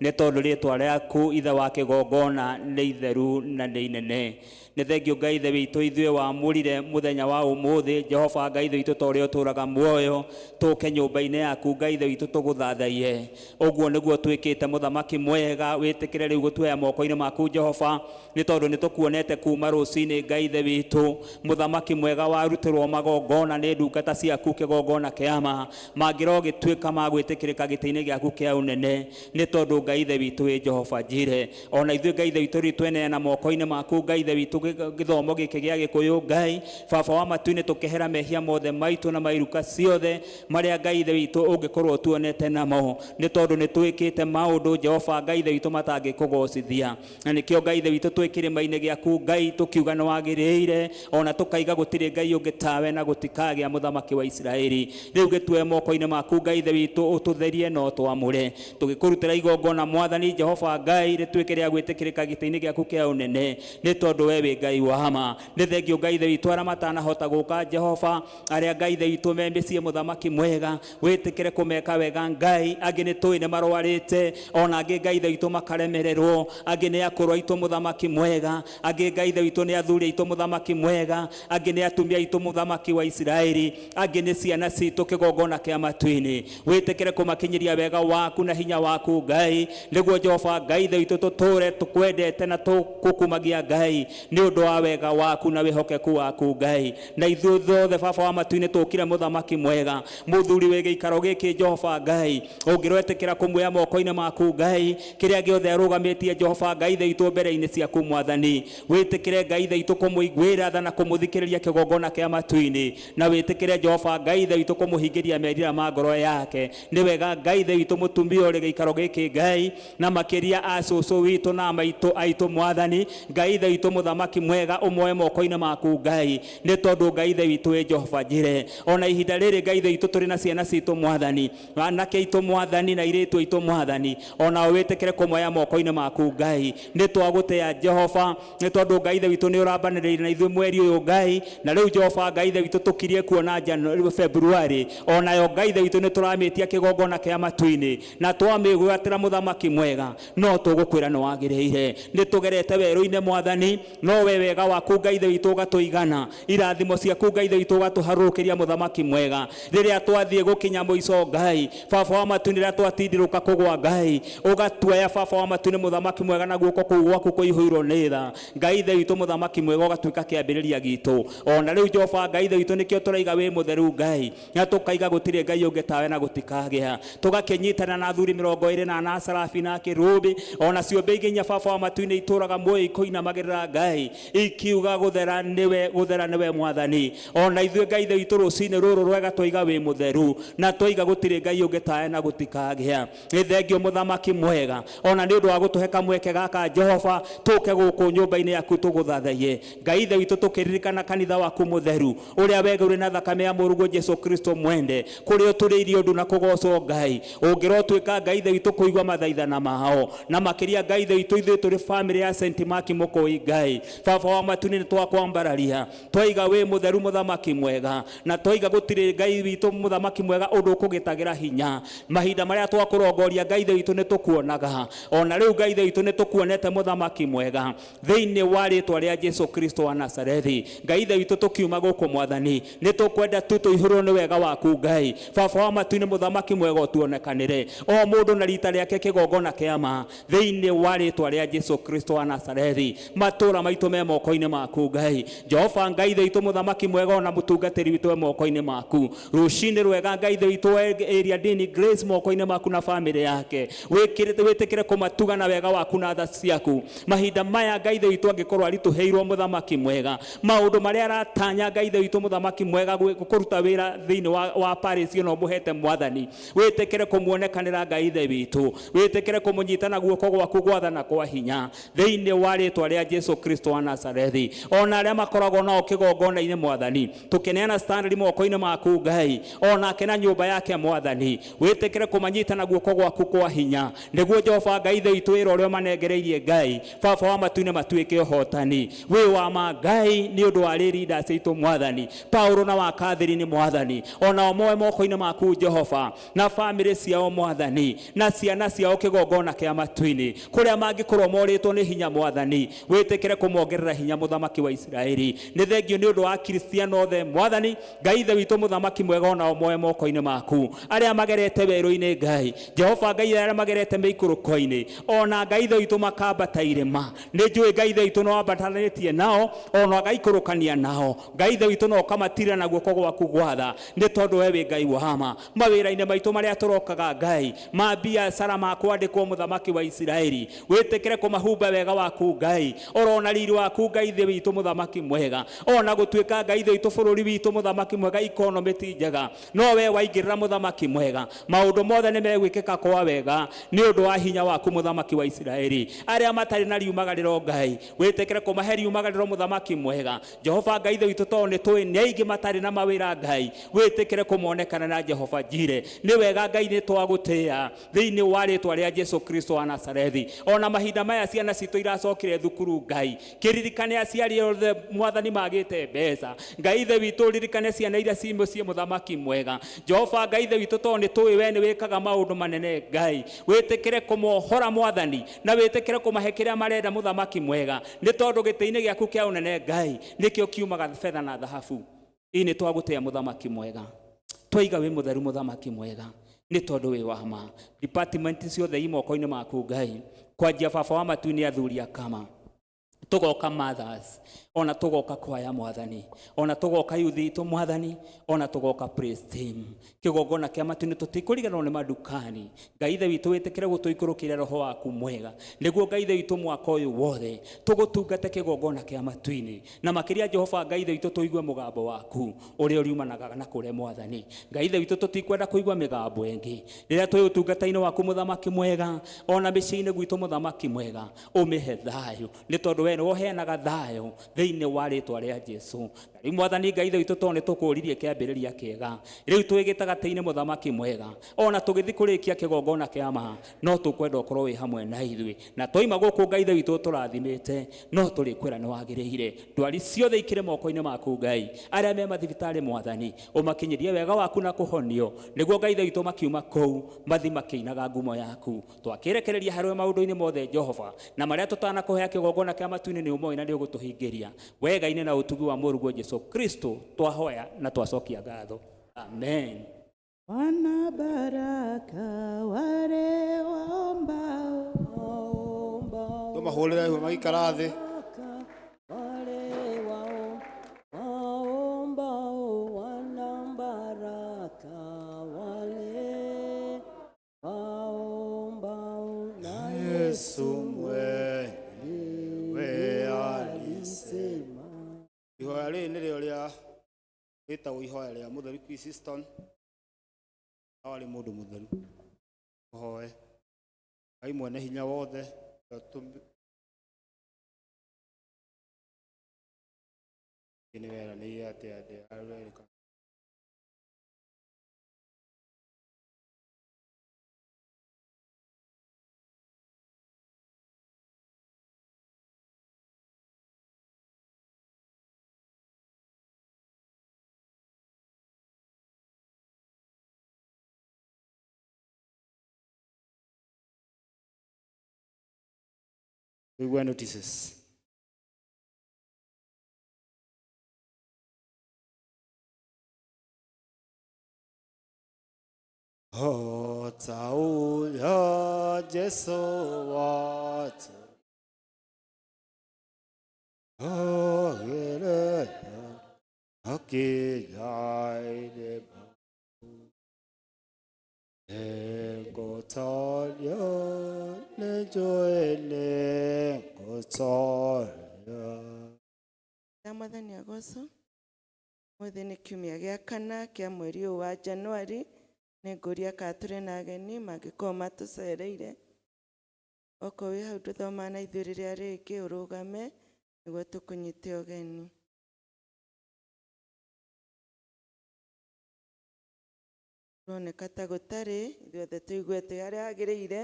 nĩ tondũ rĩtwa rĩaku ithe wa kĩgongona nĩ itheru na nĩ inene. Nĩ thengio Ngai ithe witũ ithuĩ wamũrire mũthenya wa ũmũthĩ Jehova Ngai ithe witũ ta ũrĩa ũtũũraga muoyo tũke nyũmba-inĩ yaku Ngai ithe witũ tũgũthathaiye ũguo nĩguo twĩkĩte mũthamaki mwega wĩtĩkĩre rĩu gũtuoya moko-inĩ maku Jehova nĩ tondũ nĩ tũkuonete kuma rũcinĩ Ngai ithe witũ mũthamaki mwega warutĩrwo magongona nĩ ndungata ciaku kĩgongona kĩama mangĩrogĩtuĩka ma gwĩtĩkĩrĩka gĩtĩ-inĩ gĩaku kĩa ũnene nĩ tondũ Ngai ithe witũ wĩ Jehova Jire ona ithuĩ Ngai ithe witũ rĩu tweneana moko-inĩ maku Ngai ithe witũ gĩthomo gĩkĩ gĩa Gĩkũyũ Ngai baba wa matu-inĩ tũkehera mehia mothe maitũ na mairuka ciothe marĩa Ngai ithe witũ ũngĩkorwo tuonete namo nĩ tondũ nĩ twĩkĩte maũndũ Jehova Ngai ithe witũ matangĩkũgocithia na nĩkĩo Ngai ithe witũ twĩ kĩrĩma-inĩ gĩaku Ngai tũkiuga nĩ wagĩrĩire ona tũkaiga gũtirĩ Ngai ũngĩ tawe na gũtikagĩa mũthamaki wa Isiraeli rĩu gĩtue moko-inĩ maku Ngai ithe witũ ũtũtherie na ũtwamũre tũgĩkũrutĩra igongona mwathani Jehova Ngai rĩtuĩke rĩa gwĩtĩkĩrĩka gĩtĩ-inĩ gĩaku kĩa ũnene nĩ tondũ we wĩ Ngai wa ma nĩ thengio Ngai ithe witũ arĩa matanahota gũka Jehova arĩa Ngai ithe witũ me mĩciĩ mũthamaki mwega wĩtĩkĩre kũmeka wega Ngai angĩ nĩ tũĩ nĩ marwarĩte ona angĩ Ngai ithe witũ makaremererwo angĩ nĩ akũrũ aitũ mũthamaki mwega angĩ Ngai ithe witũ nĩ athuri aitũ mũthamaki mwega angĩ nĩ atumia aitũ mũthamaki wa Isiraeli angĩ nĩ ciana citũ kĩgongona kĩa matu-inĩ wĩtĩkĩre kũmakinyĩria wega waku na hinya waku Ngai nĩguo Jehova Ngai ithe witũ tũtũre tũkwendete na tũkũkumagia Ngai nĩ ũndũ wa wega waku na wĩhokeku waku Ngai na ithuĩ thothe baba wa matu-inĩ tũkire mũthamaki mwega mũthuri wĩ gĩikaro gĩkĩ Jehova Ngai ũngĩrwetĩkĩra kũmuoya moko-inĩ maku Ngai kĩrĩa gĩothe arũgamĩtie Jehova Ngai ithe witũ mbere-inĩ ciaku mwathani wĩtĩkĩre Ngai ithe witũ kũmũiguĩra tha na kũmũthikĩrĩria kĩgongona kĩa matu-inĩ na wĩtĩkĩre Jehova Ngai ithe witũ kũmũhingĩria merira ma ngoro yake nĩ wega Ngai ithe witũ mũtumia ũrĩ gĩikaro gĩkĩ Ngai Ngai na makĩria a cũcũ witũ na maitũ aitũ mwathani. Ngai ithe witũ mũthamaki mwega ũmoe moko-inĩ maku Ngai, nĩ tondũ Ngai ithe witũ wĩ Jehova Jire. Ona ihinda rĩrĩ Ngai ithe witũ tũrĩ na ciana citũ mwathani, anake aitũ mwathani na airĩtu aitũ mwathani, onao wĩtĩkĩre kũmoya moko-inĩ maku Ngai. Nĩ twagũtĩa Jehova, nĩ tondũ Ngai ithe witũ nĩ ũrambanĩrĩire na ithuĩ mweri ũyũ Ngai, na rĩu Jehova Ngai ithe witũ tũkirie kuona February, onayo Ngai ithe witũ nĩ tũramĩtia kĩgongona kĩa matu-inĩ na twamĩgwatĩra mũthamaki mwega, no tũgũkwĩra nĩ wagĩrĩire. Nĩ tũgerete werũ-inĩ mwathani, no we wega waku Ngai ithe witũ ũgatũigana, irathimo ciaku Ngai ithe witũ ũgatũharũrũkĩria mũthamaki mwega. Rĩrĩa twathiĩ gũkinya mũico Ngai, baba wa matu-inĩ, rĩrĩa twatindirũka kũgwa Ngai, ũgatuoya baba wa matu-inĩ mũthamaki mwega na guoko kũu gwaku kũihũirwo nĩ tha. Ngai ithe witũ mũthamaki mwega ũgatuĩka kĩambĩrĩria gitũ. Ona rĩu Jehova Ngai ithe witũ nĩkĩo tũraiga wĩ mũtheru Ngai, na tũkaiga gũtirĩ Ngai ũngĩ tawe na gũtikagĩa. Tũgakĩnyitana na athuri 24 sarabi na kĩrũbi, ona ciũmbe ingĩ inya baba wa matu-inĩ itũraga muoyo ikũinamagĩrĩra Ngai, ikiuga gũthera nĩwe, gũthera nĩwe mwathani. Ona ithuĩ Ngai ithe witũ rũcinĩ rũrũ rwega twaiga wĩ mũtheru, na twaiga gũtirĩ Ngai ũngĩ tawe na gũtikagĩa. Nĩ thengio mũthamaki mwega, ona nĩ ũndũ wa gũtũhe kamweke gaka Jehova, tũke gũkũ nyũmba-inĩ yaku tũgũthathaiye. Ngai ithe witũ tũkĩririkana kanitha waku mũtheru ũrĩa wegũrĩ na thakame ya mũrũguo Jesu Kristo mwende, kũrĩa ũtũrĩirie ũndũ na kũgocwo Ngai. Ũngĩrotuĩka Ngai ithe witũ kũigua mathaithana mao, na makĩria Ngai ithe witũ ithuĩ tũrĩ famĩlĩ ya St. Mark Mũkũi Ngai, baba wa matu-inĩ nĩ twakwambararia, twaiga wĩ mũtheru mũthamaki mwega, na twaiga gũtirĩ Ngai witũ mũthamaki mwega ũndũ ũkũgĩtagĩra hinya. Mahinda marĩa twakũrongoria Ngai ithe witũ nĩ tũkuonaga, ona rĩu Ngai ithe witũ nĩ tũkuonete mũthamaki mwega, thĩinĩ wa rĩtwa rĩa Jesu Kristo wa Nazarethi. Ngai ithe witũ tũkiuma gũkũ mwathani, nĩ tũkwenda tu tũihũrwo nĩ wega waku Ngai, baba wa matu-inĩ mũthamaki mwega ũtuonekanĩre o mũndũ na rita rĩake kĩgongona kĩa ma, thĩinĩ wa rĩtwa rĩa Jesu Kristo wa Nazarethi. Matũra maitũ me moko-inĩ maku Ngai, Jehova Ngai ithe witũ mũthamaki mwega, ona mũtungatĩri witũ e moko-inĩ maku. Rũcinĩ rwega Ngai ithe witũ area Dini Grace moko-inĩ maku na famĩlĩ yake, wĩtĩkĩre kũmatuga na wega waku na tha ciaku. Mahinda maya Ngai ithe witũ angĩkorwo aritũhĩirwo mũthamaki mwega, maũndũ marĩa aratanya Ngai ithe witũ mũthamaki mwega kũruta wĩra thĩinĩ wa Paris ĩno ũmũhete mwathani, wĩtĩkĩre kũmuonekanĩra Ngai ithe witũ, wĩtĩkĩre kũmũnyita na guoko gwaku gwathana kwa hinya, thĩinĩ wa rĩtwa rĩa Jesu Kristo wa Nazarethi. Ona arĩa makoragwo nao kĩgongona-inĩ mwathani, tũkĩneana Stanley moko-inĩ maku Ngai, onake na nyũmba yake mwathani, wĩtĩkĩre kũmanyita na guoko gwaku kwa hinya, nĩguo Jehova Ngai ithe witũ wĩra ũrĩa ũmanengereirie Ngai, baba wa matu-inĩ matuĩke ũhotani. Wĩ wa ma Ngai nĩ ũndũ wa rĩrĩ leaders aitũ mwathani, Paulo na wa Catherine mwathani, onao moe moko-inĩ maku Jehova, na famĩlĩ ciao mwathani, na ciana ciao kĩgongona kĩa matu-inĩ, kũrĩa mangĩkorwo morĩtwo nĩ hinya mwathani, wĩtĩkĩre kũmongerera hinya mũthamaki wa Isiraeli. Nĩ thengio nĩ ũndũ wa Kristiano othe mwathani, Ngai ithe witũ mũthamaki mwega, onao moe moko-inĩ maku, arĩa magerete werũ-inĩ Ngai, Jehova Ngai arĩa magerete mĩikũrũko-inĩ, ona Ngai ithe witũ makambata irĩma, nĩ njũĩ Ngai ithe witũ no wambatanĩtie nao, ona ũgaikũrũkania nao, Ngai ithe witũ no ũkamatirĩra na guoko gwaku gwatha, nĩ tondũ we wĩ Ngai wa ma. Mawĩra-inĩ maitũ marĩa tũrokaga Ngai, ma biacara ma kwandĩkwo mũthamaki wa Isiraeli, wĩtĩkĩre kũmahumba wega waku Ngai, orona riri waku Ngai ithe witũ mũthamaki mwega, ona gũtuĩka Ngai ithe witũ bũrũri witũ mũthamaki mwega ikonomĩ ti njega, no we waingĩrĩra mũthamaki mwega, maũndũ mothe nĩ megwĩkĩka kwa wega nĩ ũndũ wa hinya waku mũthamaki wa Isiraeli. Arĩa matarĩ na riumagarĩro Ngai, wĩtĩkĩre kũmahe riumagarĩro mũthamaki mwega. Jehova Ngai ithe witũ, tondũ nĩ tũĩ nĩ aingĩ matarĩ na mawĩra Ngai, wĩtĩkĩre kũmonekana na Jehova Jire. Nĩ wega Ngai, nĩ twagũtĩĩa thĩinĩ wa rĩtwa rĩa Jesu Kristo wa Nazarethi. Ona mahinda maya ciana citũ iracokire thukuru Ngai, kĩririkane aciari othe mwathani magĩte mbeca Ngai ithe witũ, ririkane ciana iria ci mũciĩ mũthamaki mwega. Jehova Ngai ithe witũ, tondũ nĩ tũĩ we nĩ wĩkaga maũndũ manene Ngai, wĩtĩkĩre kũmohora mwathani, na wĩtĩkĩre kũmahe kĩrĩa marenda mũthamaki mwega, nĩ tondũ gĩtĩ-inĩ gĩaku kĩa ũnene Ngai nĩkĩo kiumaga betha na thahabu. Ĩ nĩ twagũtĩa mũthamaki mwega, twaiga wĩ mũtheru mũthamaki mwega, nĩ tondũ wĩ wa ma. Department ciothe i moko-inĩ maku Ngai, kwanjia baba wa matu-inĩ athuri akama Tugoka mothers, ona tugoka kwaya Mwathani, ona tugoka youth itũ Mwathani, ona tugoka praise team. Kĩgongona kĩa matu-inĩ tũtikũriganĩrwo nĩ mandukani. Ngai Ithe witũ, wĩtĩkĩre gũtũikũrũkĩria roho waku mwega, nĩguo Ngai Ithe witũ mwaka ũyũ wothe tũgũtungate kĩgongona kĩa matu-inĩ, na makĩria Jehova Ngai Ithe witũ tũigue mũgambo waku ũrĩa ũriumanaga na kũrĩa Mwathani. Ngai Ithe witũ, tũtikwenda kũigua mĩgambo ĩngĩ rĩrĩa twĩ ũtungata-inĩ waku Mũthamaki mwega, ona mĩciĩ-inĩ gwitũ Mũthamaki mwega, ũmĩhe thayũ, nĩ tondũ we nĩwe ũheanaga thayũ thĩinĩ wa rĩtwa rĩa Jesu. Na rĩu Mwathani Ngai Ithe witũ, tondũ nĩ tũkũririe kĩambĩrĩria kĩega, rĩu twĩ gĩtagatĩ-inĩ Mũthamaki mwega, ona tũgĩthiĩ kũrĩkia kĩgongona kĩa ma, no tũkwenda ũkorwo wĩ hamwe na ithuĩ, na twaima gũkũ Ngai Ithe witũ tũrathimĩte, no tũrĩkwĩra nĩ wagĩrĩire. Ndwari ciothe ikĩrĩ moko-inĩ maku Ngai, arĩa me mathibitarĩ Mwathani, ũmakinyĩrie wega waku na kũhonio, nĩguo Ngai Ithe witũ makiuma kũu mathi makĩinaga ngumo yaku. Twakĩrekereria harĩwe maũndũ-inĩ mothe Jehova, na marĩa tũtanakũhea kĩgongona kĩa matu-inĩ nĩ ũmoĩ na nĩ ũgũtũhingĩria wega-inĩ na ũtugi wa Mũrũguo Jesu Kristo twahoya na twacokia ngatho, amen. Wana baraka wale waombao. Tũmahũrĩre huo magĩikara thĩ. Wale waombao wana baraka wale waombao, na Yesu mwenyewe alisema. Ihoya rĩrĩ nĩrĩo rĩa rĩtagwo ihoya rĩa Mũtheru Chrysostom. Awarĩ mũndũ mũtheru. Ũhoe Ngai mwene hinya wothe, nĩ weranĩire atĩ andĩ Tũigue notices. O ta ũrĩa Jesũ watũ ogĩrĩria akĩnya irĩma, nĩngũtorio, nĩnjũĩ nĩngũtorio. Ya Mwathani agocwo. Mũthĩ nĩ kiumia gĩa kana kĩa mweri ũyũ wa Januari. Nĩ ngũria kana tũrĩ na ageni mangĩkorwo matũcereire. Okorwo wĩ hau ndũthomaga na ithuĩ rĩrĩa rĩngĩ, ũrũgame nĩguo tũkũnyite ũgeni. Kũroneka ta gũtarĩ, ithuothe tũigue twĩ harĩa hagĩrĩire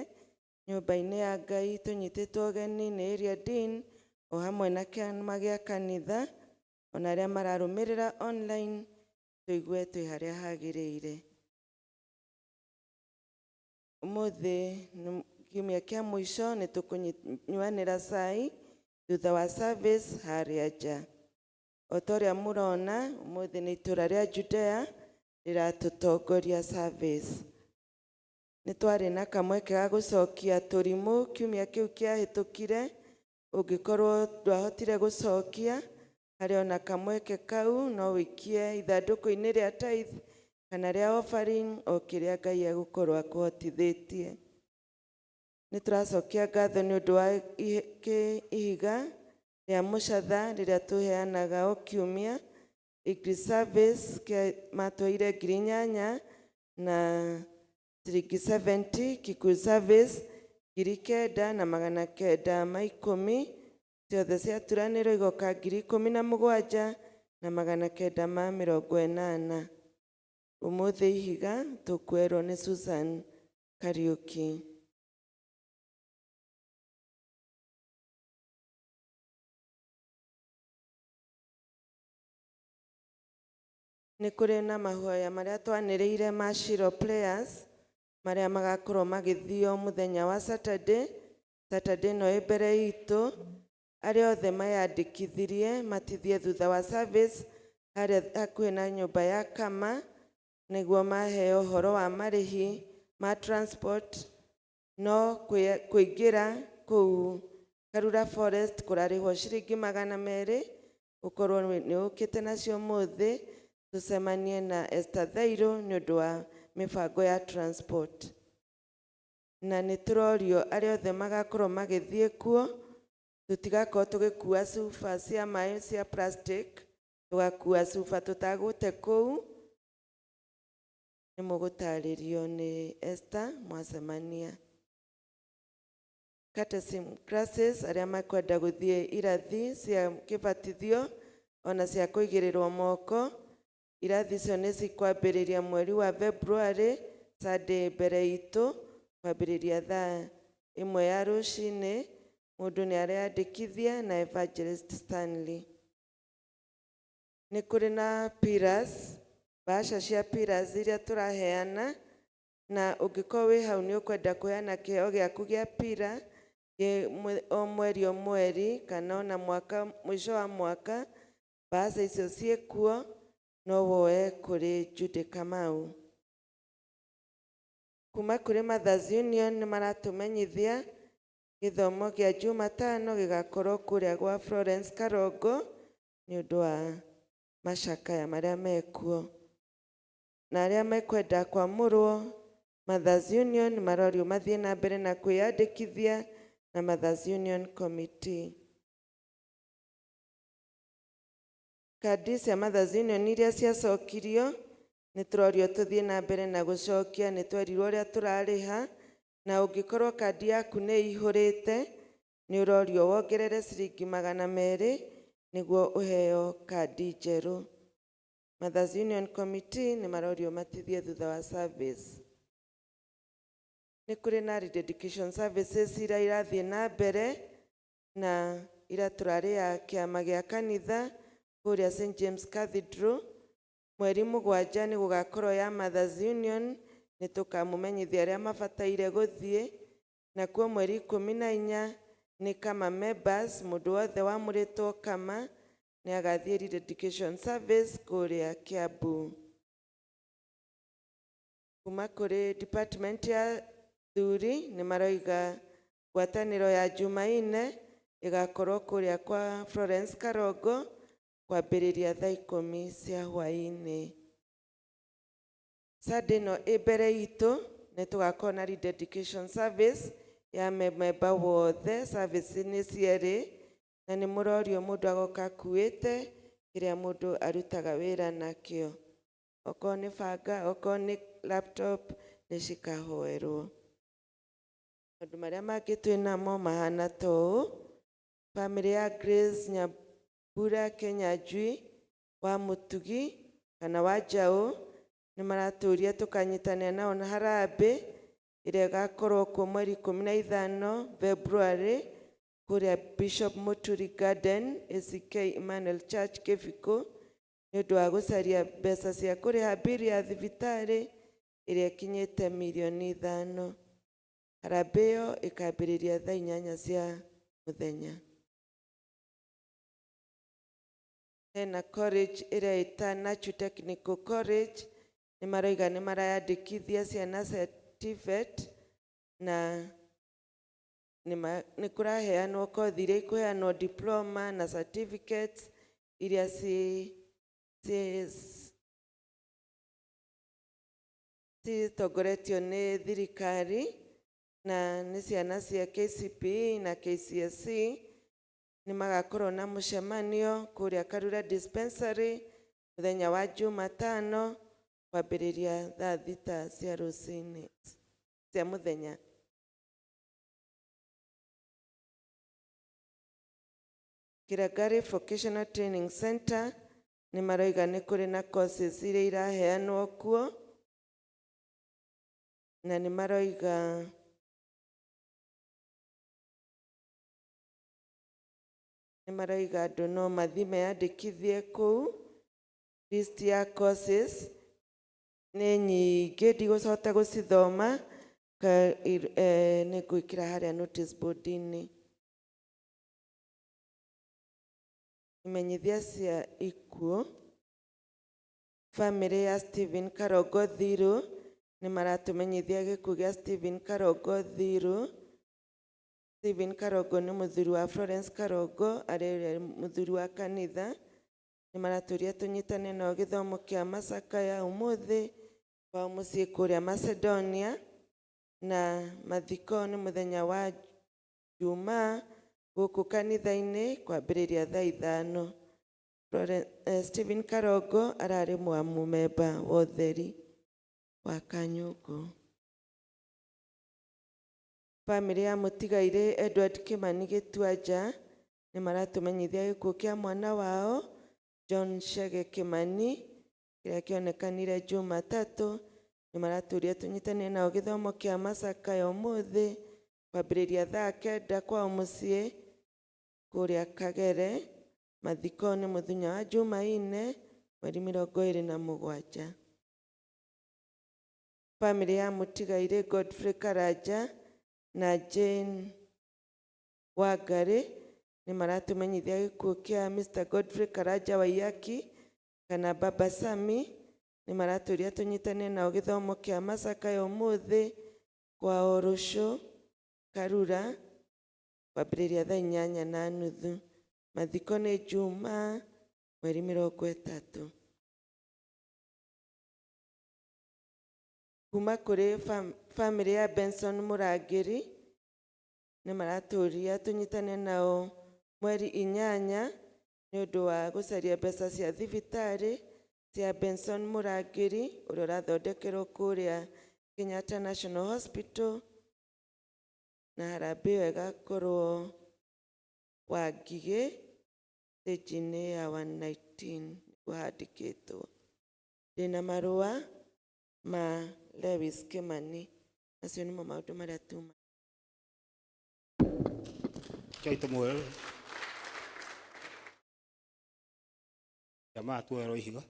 nyũmba-inĩ ya Ngai, tũnyitĩtwo ũgeni nĩ area dean o hamwe na kĩama gĩa kanitha, ona arĩa mararũmĩrĩra online, tũigue twĩ harĩa hagĩrĩire. Ũmũthĩ nĩ kiumia kĩa mũico, nĩ tũkũnyuanĩra cai thutha wa service harĩa nja. O ta ũrĩa mũrona, ũmũthĩ nĩ itũũra rĩa Judea rĩratũtongoria service. Nĩ twarĩ na kamweke ga gũcokia tũrimũ kiumia kĩu kĩahĩtũkire. Ũngĩkorwo ndwahotire gũcokia, harĩ ona kamweke kau, no ũikie ithandũkũ-inĩ rĩa tithe kana rĩa offering, o kĩrĩa Ngai egũkorwo akũhotithĩtie. Nĩ tũracokia ngatho nĩ ũndũ wa ihiga rĩa mũcatha rĩrĩa tũheanaga o kiumia. English service matwaire 8,000 na ciringi 70, Kikuyu service 9,910, ciothe ciaturanĩrwo igoka 17,980. Ũmũthĩ ihiga tũkwerwo nĩ Susan Kariuki. Nĩ kũrĩ na mahoya marĩa twanĩrĩire ma Shiloh Prayers marĩa magakorwo magĩthio mũthenya wa Saturday. Saturday no ĩ mbere itũ. Arĩa othe mayandĩkithirie matithie thutha wa service harĩa hakuhĩ na nyũmba ya Kama, nĩguo maheo ũhoro wa marĩhi ma transport, no kũingĩra kũu Karura Forest kũrarĩhwo ciringi 200, ũkorwo nĩ ũkĩte nacio ũmũthĩ, tũcemanie na Esther Thairũ nĩ ũndũ wa mĩbango ya transport. Na nĩ tũrorio arĩa othe magakorwo magĩthiĩ kuo, tũtigakorwo tũgĩkua cuba cia maĩ cia plastic, tũgakua cuba tũtagũte kũu. Nĩ mũgũtarĩrio nĩ Esther mwacemania. Catechism classes, arĩa makwenda gũthiĩ irathi cia kĩbatithio ona cia kũigĩrĩrwo moko, irathi icio nĩ cikwambĩrĩria mweri wa February, Sunday mbere itũ, kwambĩrĩria thaa 1 ya rũcinĩ. Mũndũ nĩ areyandĩkithia na Evangelist Stanley. Nĩ kũrĩ na pillars, bahasha cia pillars iria tũraheana, na ũngĩkorwo wĩ hau nĩ ũkwenda kũheana kĩheo gĩaku gĩa pillar o mweri o mweri kana ona mwaka mũico wa mwaka, bahasha icio ciĩkuo, no woe kũrĩ Judy Kamau. Kuma kũrĩ Mothers Union nĩ maratũmenyithia gĩthomo kĩa Jumatano gĩgakorwo kũrĩa gwa Florence Karongo nĩ ũndũ wa macakaya marĩa mekuo. Na arĩa mekwenda kwamũrwo Mothers Union marorio mathiĩ na mbere na kwĩyandĩkithia na Mothers Union Committee. Kandi cia Mothers Union iria ciacokirio nĩ tũrorio tũthiĩ na mbere na gũcokia, nĩ twerirwo ũrĩa tũrarĩha, na ũngĩkorwo kandi yaku nĩ ĩihũrĩte nĩ ũrorio wongerere ciringi 200 nĩguo ũheo kandi njerũ. Mothers Union Committee nĩ marorio matithie thutha wa service. Nĩ kũrĩ na rededication services iria irathiĩ na mbere, na ira tũrarĩ ya kĩama gĩa kanitha kũrĩa St James Cathedral. Mweri 7 nĩ gũgakorwo ya Mothers Union, nĩ tũkamũmenyithia arĩa mabataire gũthiĩ. Nakuo mweri 14 nĩ kama members, mũndũ wothe wamũrĩtwo kama nĩ agathiĩ rededication service kũrĩa Kiambu. Kuma kũrĩ department ya thuri nĩ maroiga ngwatanĩro ya Jumaine ĩgakorwo kũrĩa kwa Florence Karongo kwambĩrĩria thaa 10 cia hwaĩ-inĩ. Sunday ĩno ĩ mbere itũ nĩ tũgakorwo na rededication service ya member wothe, service nĩ cierĩ, na nĩ mũrorio mũndũ agoka akuĩte kĩrĩa mũndũ arutaga wĩra nakĩo, okorwo nĩ banga, okorwo nĩ laptop, nĩ cikahoerwo. Maũndũ marĩa mangĩ twĩ namo mahana ta ũũ: famĩlĩ ya Grace Nyambura Kĩnyanjui wa Mũtugi kana wa Njaũ nĩ maratũria tũkanyitanĩra nao na harambĩ ĩrĩa ĩgakorwo kuo mweri 15 February kũrĩa Bishop Muturi Garden, ACK Emmanuel Church, Kĩbikũ, nĩ ũndũ wa gũcaria mbeca cia kũrĩha mbiri ya thibitarĩ ĩrĩa ĩkinyĩte mirioni 5. Harambĩ ĩyo ĩkambĩrĩria thaa 8 cia mũthenya. Hena college ĩrĩa ĩta Nachu Technical College, nĩ maroiga nĩ marayandĩkithia ciana cia TVET, na nĩ kũraheanwo kothi iria ikũheanwo diploma na certificates iria citongoretio nĩ thirikari, na nĩ ciana cia KCPE na KCSE. Nĩ magakorwo na mũcemanio kũrĩa Karura Dispensary mũthenya wa Jumatano kwambĩrĩria thaa 6 cia rũcinĩ cia mũthenya. Kirangari Vocational Training Center nĩ maroiga nĩ kũrĩ na courses iria iraheanwo kuo, na nĩ maroiga andũ no mathiĩ meyandĩkithie kũu. List ya courses nĩ nyingĩ, ndigũcoka gũcithoma, nĩ ngwĩkĩra harĩa notice board-inĩ. Imenyithia cia ikuũ: famĩlĩ ya Stephen Karongo Thiru nĩ maratũmenyithia gĩkuũ gĩa Stephen Karongo Thiru. Stephen Karongo nĩ mũthuri wa Florence Karongo arĩa ũrĩa mũthuri wa kanitha. Nĩ maratũria tũnyitane nao gĩthomo kĩa macakaya ũmũthĩ kwao mũciĩ kũrĩa Macedonia, na mathiko nĩ mũthenya wa Jumaa gũkũ kanitha-inĩ kwambĩrĩria thaa 5. Stephen Karongo ararĩ mũmemba wa ũtheri wa Kanyũngũ. Bamĩrĩ ya mũtigairĩ Edward Kimani Gĩtuanja nĩ maratũmenyithia gĩkuũ kĩa mwana wao John Chege Kimani kĩrĩa kĩonekanire Jumatatũ. Nĩ maratũria tũnyitane nao gĩthomo kĩa macakaya ũmũthĩ kwambĩrĩria thaa 9 kwao mũciĩ kũrĩa Kagere. Mathiko nĩ mũthenya wa Jumaine mweri 27. Bamĩrĩ ya mũtigairĩ Godfrey Karanja na Jane Wangari nĩ maratũmenyithia gĩkuũ kĩa Mr. Godfrey Karanja Waiyaki kana Baba Sami. Nĩ maratũria tũnyitane nao gĩthomo kĩa macakaya ũmũthĩ kwao Rũcũ Karura kwambĩrĩria thaa 8:30. Mathiko nĩ Jumaa mweri 30. Kuma kũrĩ bamĩrĩ ya Benson Mũrangĩri nĩ maratũria tũnyitane nao mweri 8 nĩ ũndũ wa gũcaria mbeca cia thibitarĩ cia Benson Mũrangĩri ũrĩa ũrathondekerwo kũrĩa Kenyatta National Hospital, na harambee ĩyo ĩgakorwo Wangigĩ stage-inĩ ya 119 nĩguo handĩkĩtwo. Ndĩna marũa ma Lewis Kimani. Macio nĩmo maũndũ marĩa tuma. Rekei tũmũhe jamaa tuoerwo ihiga.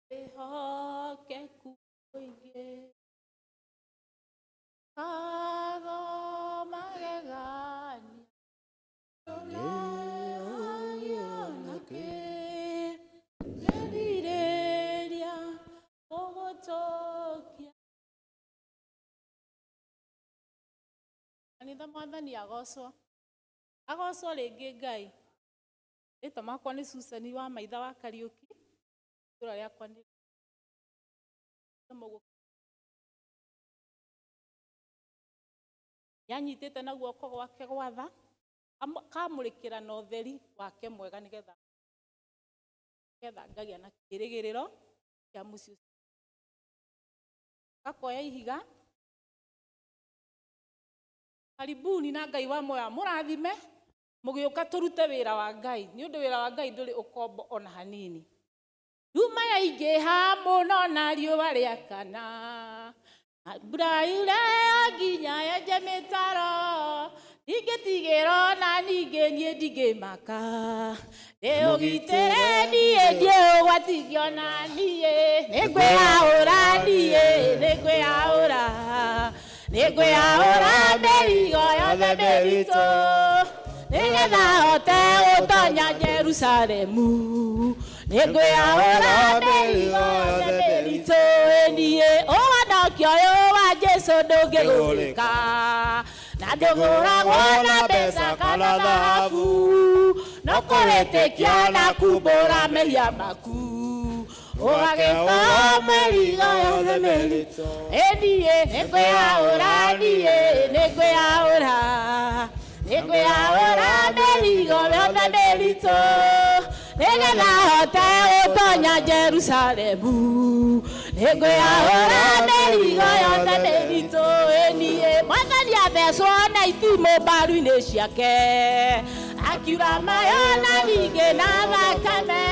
Wĩhokeku mũingĩ watho magegania ngerirĩria gũgũtũkia. Kanitha mwathani agocwo, agocwo rĩngĩ Ngai. Rĩtwa makwa nĩ Susan wa Maitha wa Kariũki, itũra rĩakwa nĩ nĩanyitĩte na guoko gwake gwatha akamũrĩkĩra na ũtheri wake mwega nĩgetha ngagĩa na kĩĩrĩgĩrĩro kĩa mũciĩ ũcio. Gakoya ihiga. Karibuni na Ngai wa muoyo amũrathime mũgĩũka tũrute wĩra wa Ngai, nĩ ũndũ wĩra wa Ngai ndũrĩ ũkombo ona hanini. Nduma yaingĩha mũno na riũa rĩakana, mbura yure nginya yenje mĩtaro, ndingĩtigĩrwo na ningĩ niĩ ndingĩmaka. Ndĩũgitĩre niĩ ndiũgwatigio na niĩ, nĩngwĩyaũra niĩ, nĩngwĩyaũra, nĩngwĩyaũra mĩrigo yothe mĩritũ, nĩgetha hote gũtonya Jerusalemu. Nĩngwĩyaũra mĩrigo yothe mĩritũ, niĩ ũhonokio ũyũ wa Jesũ ndũngĩgũrĩka, na ndũgũragwo na mbeca kana thahabu, no kũrĩtĩkia na kumbũra mehia maku, ũgagĩkorwo mĩrigo yothe mĩritũ. Niĩ nĩngwĩyaũra, niĩ nĩngwĩyaũra, nĩngwĩyaũra mĩrigo yothe mĩritũ, nĩgetha hote gũtonya Jerusalemu. Nĩngwĩyaũra mĩrigo yothe mĩritũ, niĩ mwathani athecwo na itimũ mbaru-inĩ ciake, akiura mayo na ningĩ na thakame,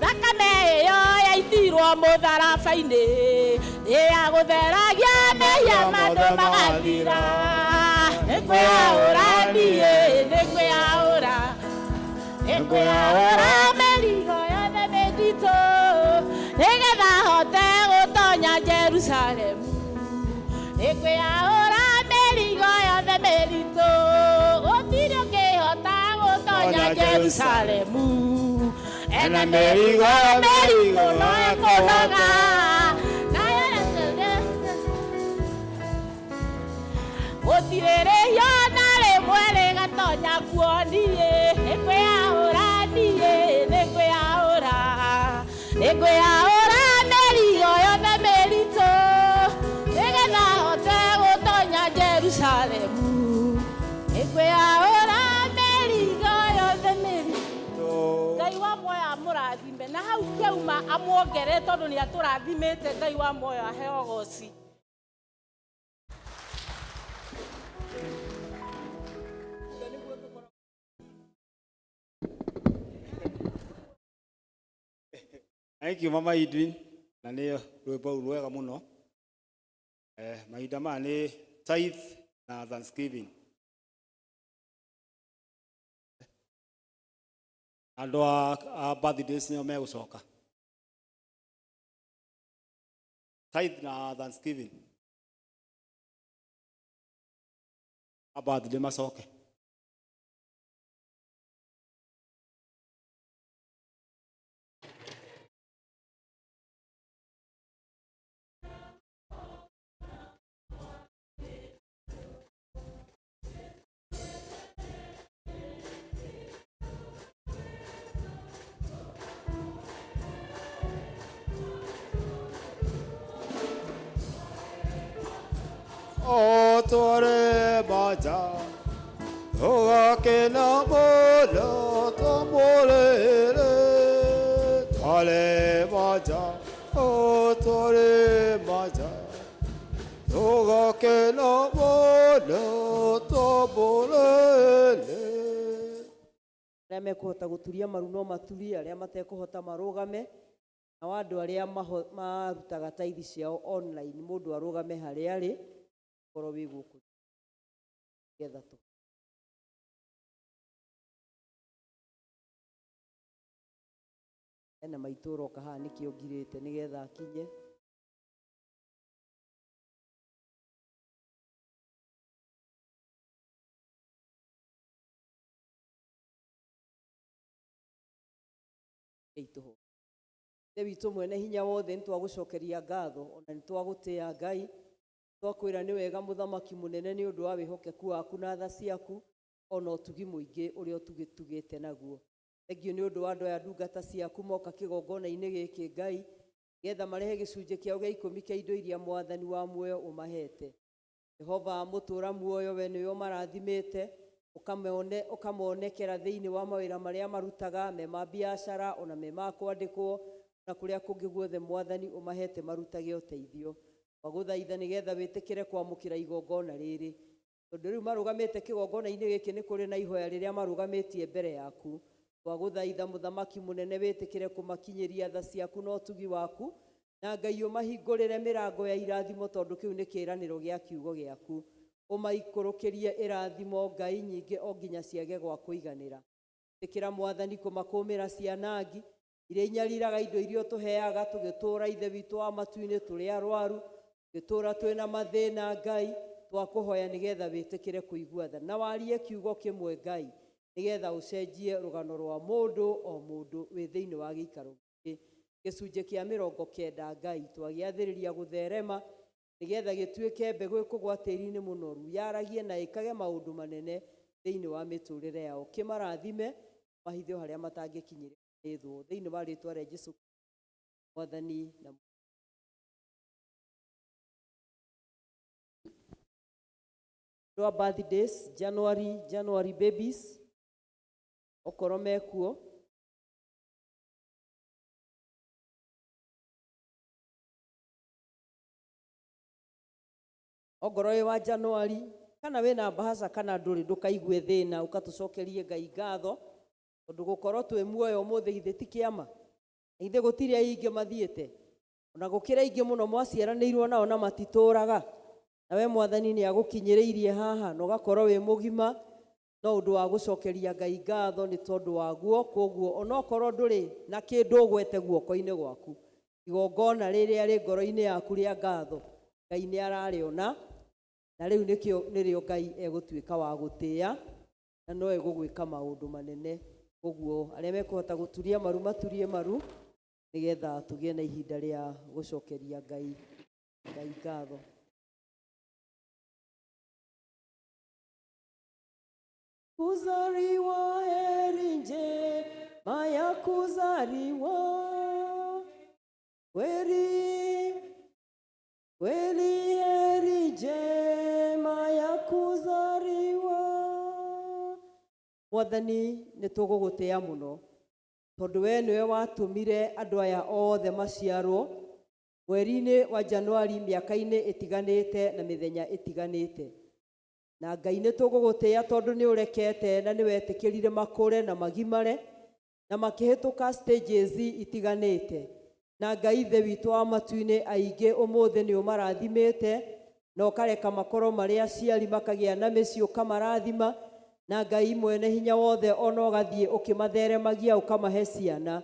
thakame ĩyo yaitirwo mũtharaba-inĩ, nĩ ya gũtheragia mehia ma andũ magathira. Nĩngwĩyaũra niĩ, nĩngwĩyaũra, nĩngwĩyaũra mĩrigo yothe mĩritũ, nĩgetha hote gũtonya Jerusalemu. Nĩngwĩyaũra mĩrigo Jerusalemu ena mĩrigo mĩrigo no ĩkũnoga gũtirĩrĩhio na rĩmwe rĩgatonya kuo niĩ nĩngwĩyaũra niĩ nĩngwĩyaũra nĩngwĩyaũra mĩrigo yothe mĩritũ nĩgetha hote gũtonya Jerusalemu nĩngwĩyaũra mĩrigo yothe mĩritũ Ngai wa muoyo amũrathime na hau kĩauma amuongerere tondũ nĩ atũrathimĩte Ngai wa muoyo aheo goci. Thank you Mama Edwin na nä rwĩmbo rũu rwega mũno. Mahinda maya nĩ tithe na thanksgiving. Andũ a birthdays nĩo megũcoka. Tithe na thanksgiving. A birthday macoke. O tware baja tũgakena mũno twamũrĩre tware baja o tware baja tũgakena mũno twamũrĩre. Arĩa mekũhota gũturia maru no maturie, arĩa matekũhota marũgame, na andũ arĩa marutaga taithi ciao online mũndũ arũgame harĩa arĩ korwo wĩ gũkũ getha tũ ena maitũ ũroka haha nĩkĩo ngirĩte nĩgetha akinye. Ithe witũ mwene hinya wothe nĩtwagũcokeria ngatho ona nĩtwagũtĩa Ngai twakwĩra nĩ wega mũthamaki mũnene nĩ ũndũ wa wĩhokeku waku na tha ciaku ona ũtugi mũingĩ ũrĩa ũtugĩtugĩte naguo. Thengiũ nĩ ũndũ wa andũ aya ndungata ciaku moka kĩgongona-inĩ gĩkĩ Ngai getha marehe gĩcunjĩ kĩao gĩa ikũmi kĩa indo iria mwathani wa muoyo ũmahete. Jehova mũtũra muoyo we nĩwe ũmarathimĩte ũkamonekera thĩinĩ wa mawĩra marĩa marutaga me ma biacara ona me ma kwandĩkwo na kũrĩa kũngĩ guothe mwathani ũmahete marutage ũteithio. Twagũthaitha nĩgetha wĩtĩkĩre kwamũkĩra igongona rĩrĩ tondũ rĩu marũgamĩte kĩgongona-inĩ gĩkĩ nĩ kũrĩ na ihoya rĩrĩa marũgamĩtie mbere yaku. Twagũthaitha mũthamaki mũnene wĩtĩkĩre kũmakinyĩria tha ciaku na ũtugi waku na Ngai ũmahingũrĩre mĩrango ya irathimo tondũ kĩu nĩ kĩĩranĩro gĩa kiugo gĩaku. Ũmaikũrũkĩrie irathimo Ngai nyingĩ o nginya ciage gwa kũiganĩra. Ĩtĩkĩra mwathani kũmakũmĩra cianangi iria inyariraga indo iria ũtũheaga tũgĩtũũra Ithe witũ wa matu-inĩ tũrĩ arwaru tũgĩtũũra twĩna mathĩna Ngai twakũhoya nĩgetha wĩtĩkĩre kũigua tha na warie kiugo kĩmwe Ngai nĩgetha ũcenjie rũgano rwa mũndũ o mũndũ wĩ thĩinĩ wa gĩikaro gĩkĩ. Gĩcunjĩ kĩa 90 Ngai twagĩathĩrĩria gũtherema nĩgetha gĩtuĩke mbegũ ĩkũgwa tĩri-inĩ mũnoru yaragie na ĩkage maũndũ manene thĩinĩ wa mĩtũrĩre yao. Kĩmarathime mahithe harĩa matangĩkinyĩrĩka nĩ thũ thĩinĩ wa rĩtwa rĩa Jesũ mwathani na andũ a birthdays January babies okorwo mekuo ongorwo wĩ wa January kana wĩna mbahaca kana ndũrĩ ndũkaigue thĩna ũkatũcokerie Ngai ngatho tondũ gũkorwo twĩ muoyo ũmũthĩ githĩ ti kĩama ithe gũtirĩ aingĩ mathiĩte ona gũkĩra aingĩ mũno mwaciaranĩirwo nao na matitũraga nawe mwathani nĩ agũkinyĩrĩirie haha na ũgakorwo wĩ mũgima no ũndũ wa gũcokeria Ngai ngatho nĩ tondũ waguo. Koguo onokorwo ndũrĩ na kĩndũ ũgwete guoko-inĩ gwaku igongona rĩrĩa rĩ ngoro-inĩ yaku rĩa ngatho Ngai nĩ ararĩona na rĩu nĩkĩo nĩrĩo Ngai egũtuĩka wa gũtĩĩa na no egũgwĩka maũndũ manene. Koguo arĩa mekũhota gũturia maru maturie maru nĩgetha tũgĩe na ihinda rĩa gũcokeria Ngai Ngai ngatho. Kuzaliwa heri njema ya kuzaliwa, kweli kweli heri njema ya kuzaliwa. Mwathani nĩ tũgũgũtĩa mũno tondũ we nĩwe watũmire andũ aya othe maciarwo mweri-inĩ wa Januari mĩaka-inĩ ĩtiganĩte na mĩthenya ĩtiganĩte. Na Ngai nĩ tũgũgũtĩa tondũ nĩ ũrekete na nĩ wetĩkĩrire makũre na magimare na makĩhĩtũka stages itiganĩte. Na Ngai Ithe witũ wa matu-inĩ aingĩ ũmũthĩ nĩ ũmarathimĩte na ũkareka makorwo marĩ aciari makagĩa na mĩciĩ ũkamarathima. Na Ngai mwene hinya wothe ona ũgathiĩ ũkĩmatheremagia ũkamahe ciana.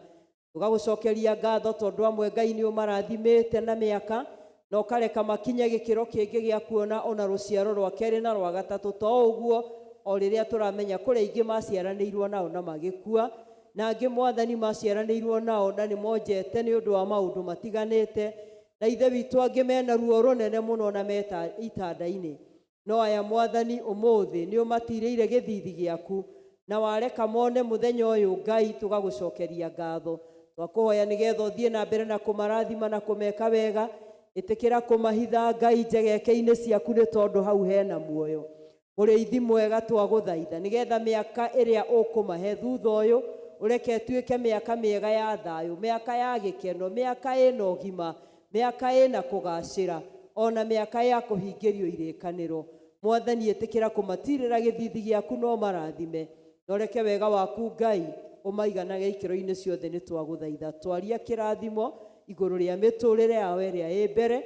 Tũgagũcokeria ngatho tondũ amwe Ngai nĩ ũmarathimĩte na mĩaka na ũkareka makinye gĩkĩro kĩngĩ gĩa kuona ona rũciaro rwa kerĩ na rwa gatatũ. To ũguo o rĩrĩa tũramenya kũrĩ aingĩ maciaranĩirwo nao na magĩkua, na angĩ Mwathani maciaranĩirwo nao na nĩ monjete nĩ ũndũ wa maũndũ matiganĩte, na Ithe witũ angĩ mena ruo rũnene mũno na meta itanda-inĩ. No aya Mwathani ũmũthĩ nĩ ũmatirĩire gĩthithi gĩaku na wareka mone mũthenya ũyũ Ngai tũgagũcokeria ngatho. Twakũhoya nĩgetha ũthiĩ na mbere na kũmarathima na kũmeka wega. Ĩtĩkĩra kũmahitha Ngai njegeke-inĩ ciaku nĩ tondũ hau hena muoyo. Mũrĩithi mwega twagũthaitha nĩgetha mĩaka ĩrĩa ũkũmahe thutha ũyũ ũreke ĩtuĩke mĩaka mĩega ya thayũ, mĩaka ya gĩkeno, mĩaka ĩna ũgima, mĩaka ĩna kũgacĩra, ona mĩaka ya kũhingĩrio irĩkanĩro. Mwathani ĩtĩkĩra kũmatirĩra gĩthithi gĩaku no marathime, na ũreke wega waku Ngai ũmaiganage ikĩro-inĩ ciothe. Nĩ twagũthaitha twaria kĩrathimo igũrũ rĩa mĩtũrĩre yao ĩrĩa ĩ mbere.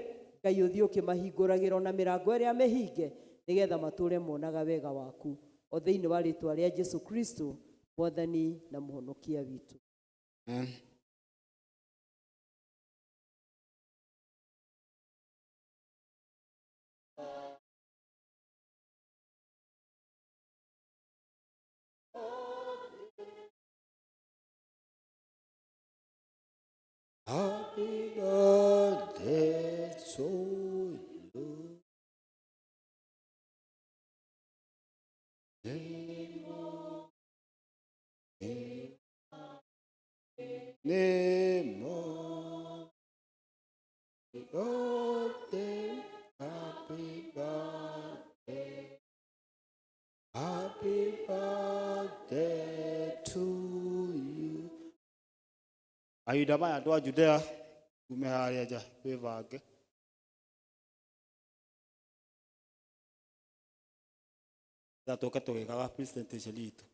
Ngai ũthiĩ ũkĩmahingũragĩra ona mĩrango ĩrĩa mĩhinge nĩgetha matũre monaga wega waku, o thĩinĩ wa rĩtwa rĩa Jesu Kristo Mwathani na Mũhonokia witũ. Amen. Happy birthday to you. Nemo. Happy birthday, happy birthday, happy birthday to you. Mahinda maya andũ a Judea tume harĩa nja twĩbange. Tha tũke tũgĩkaga presentation itũ.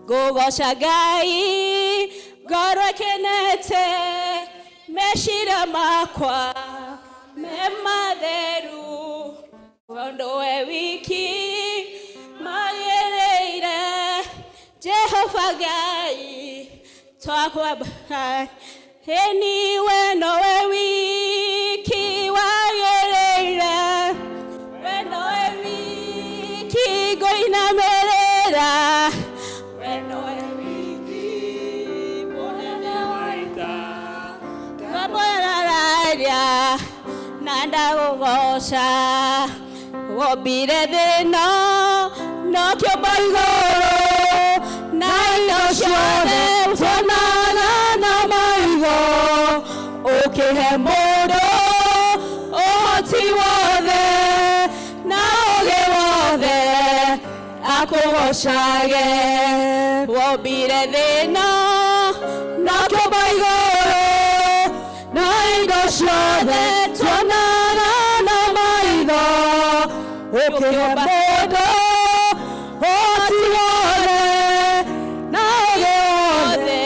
Ngũgoca Ngai ngoro ĩkenete meciria makwa me matheru tondũ we wiki magĩrĩire Jehova Ngai twakwamba ĩni we nowe wiki wagĩrĩire we nowe wiki ngũinamĩrĩra we nowe wiki mũnene wa ita ngwamũrararia na ndagũgoca wombire thĩno no kĩũmba igũrũ na indo ciothe tuonaga na maitho ũkĩhe mũndũ ũhoti wothe na ũũgĩ wothe akũgocage wombire thĩno no kĩũmba igũrũ na indo ciothe tuonaga na maitho ũkĩhe mũndũ ũhoti wothe na ũũgĩ wothe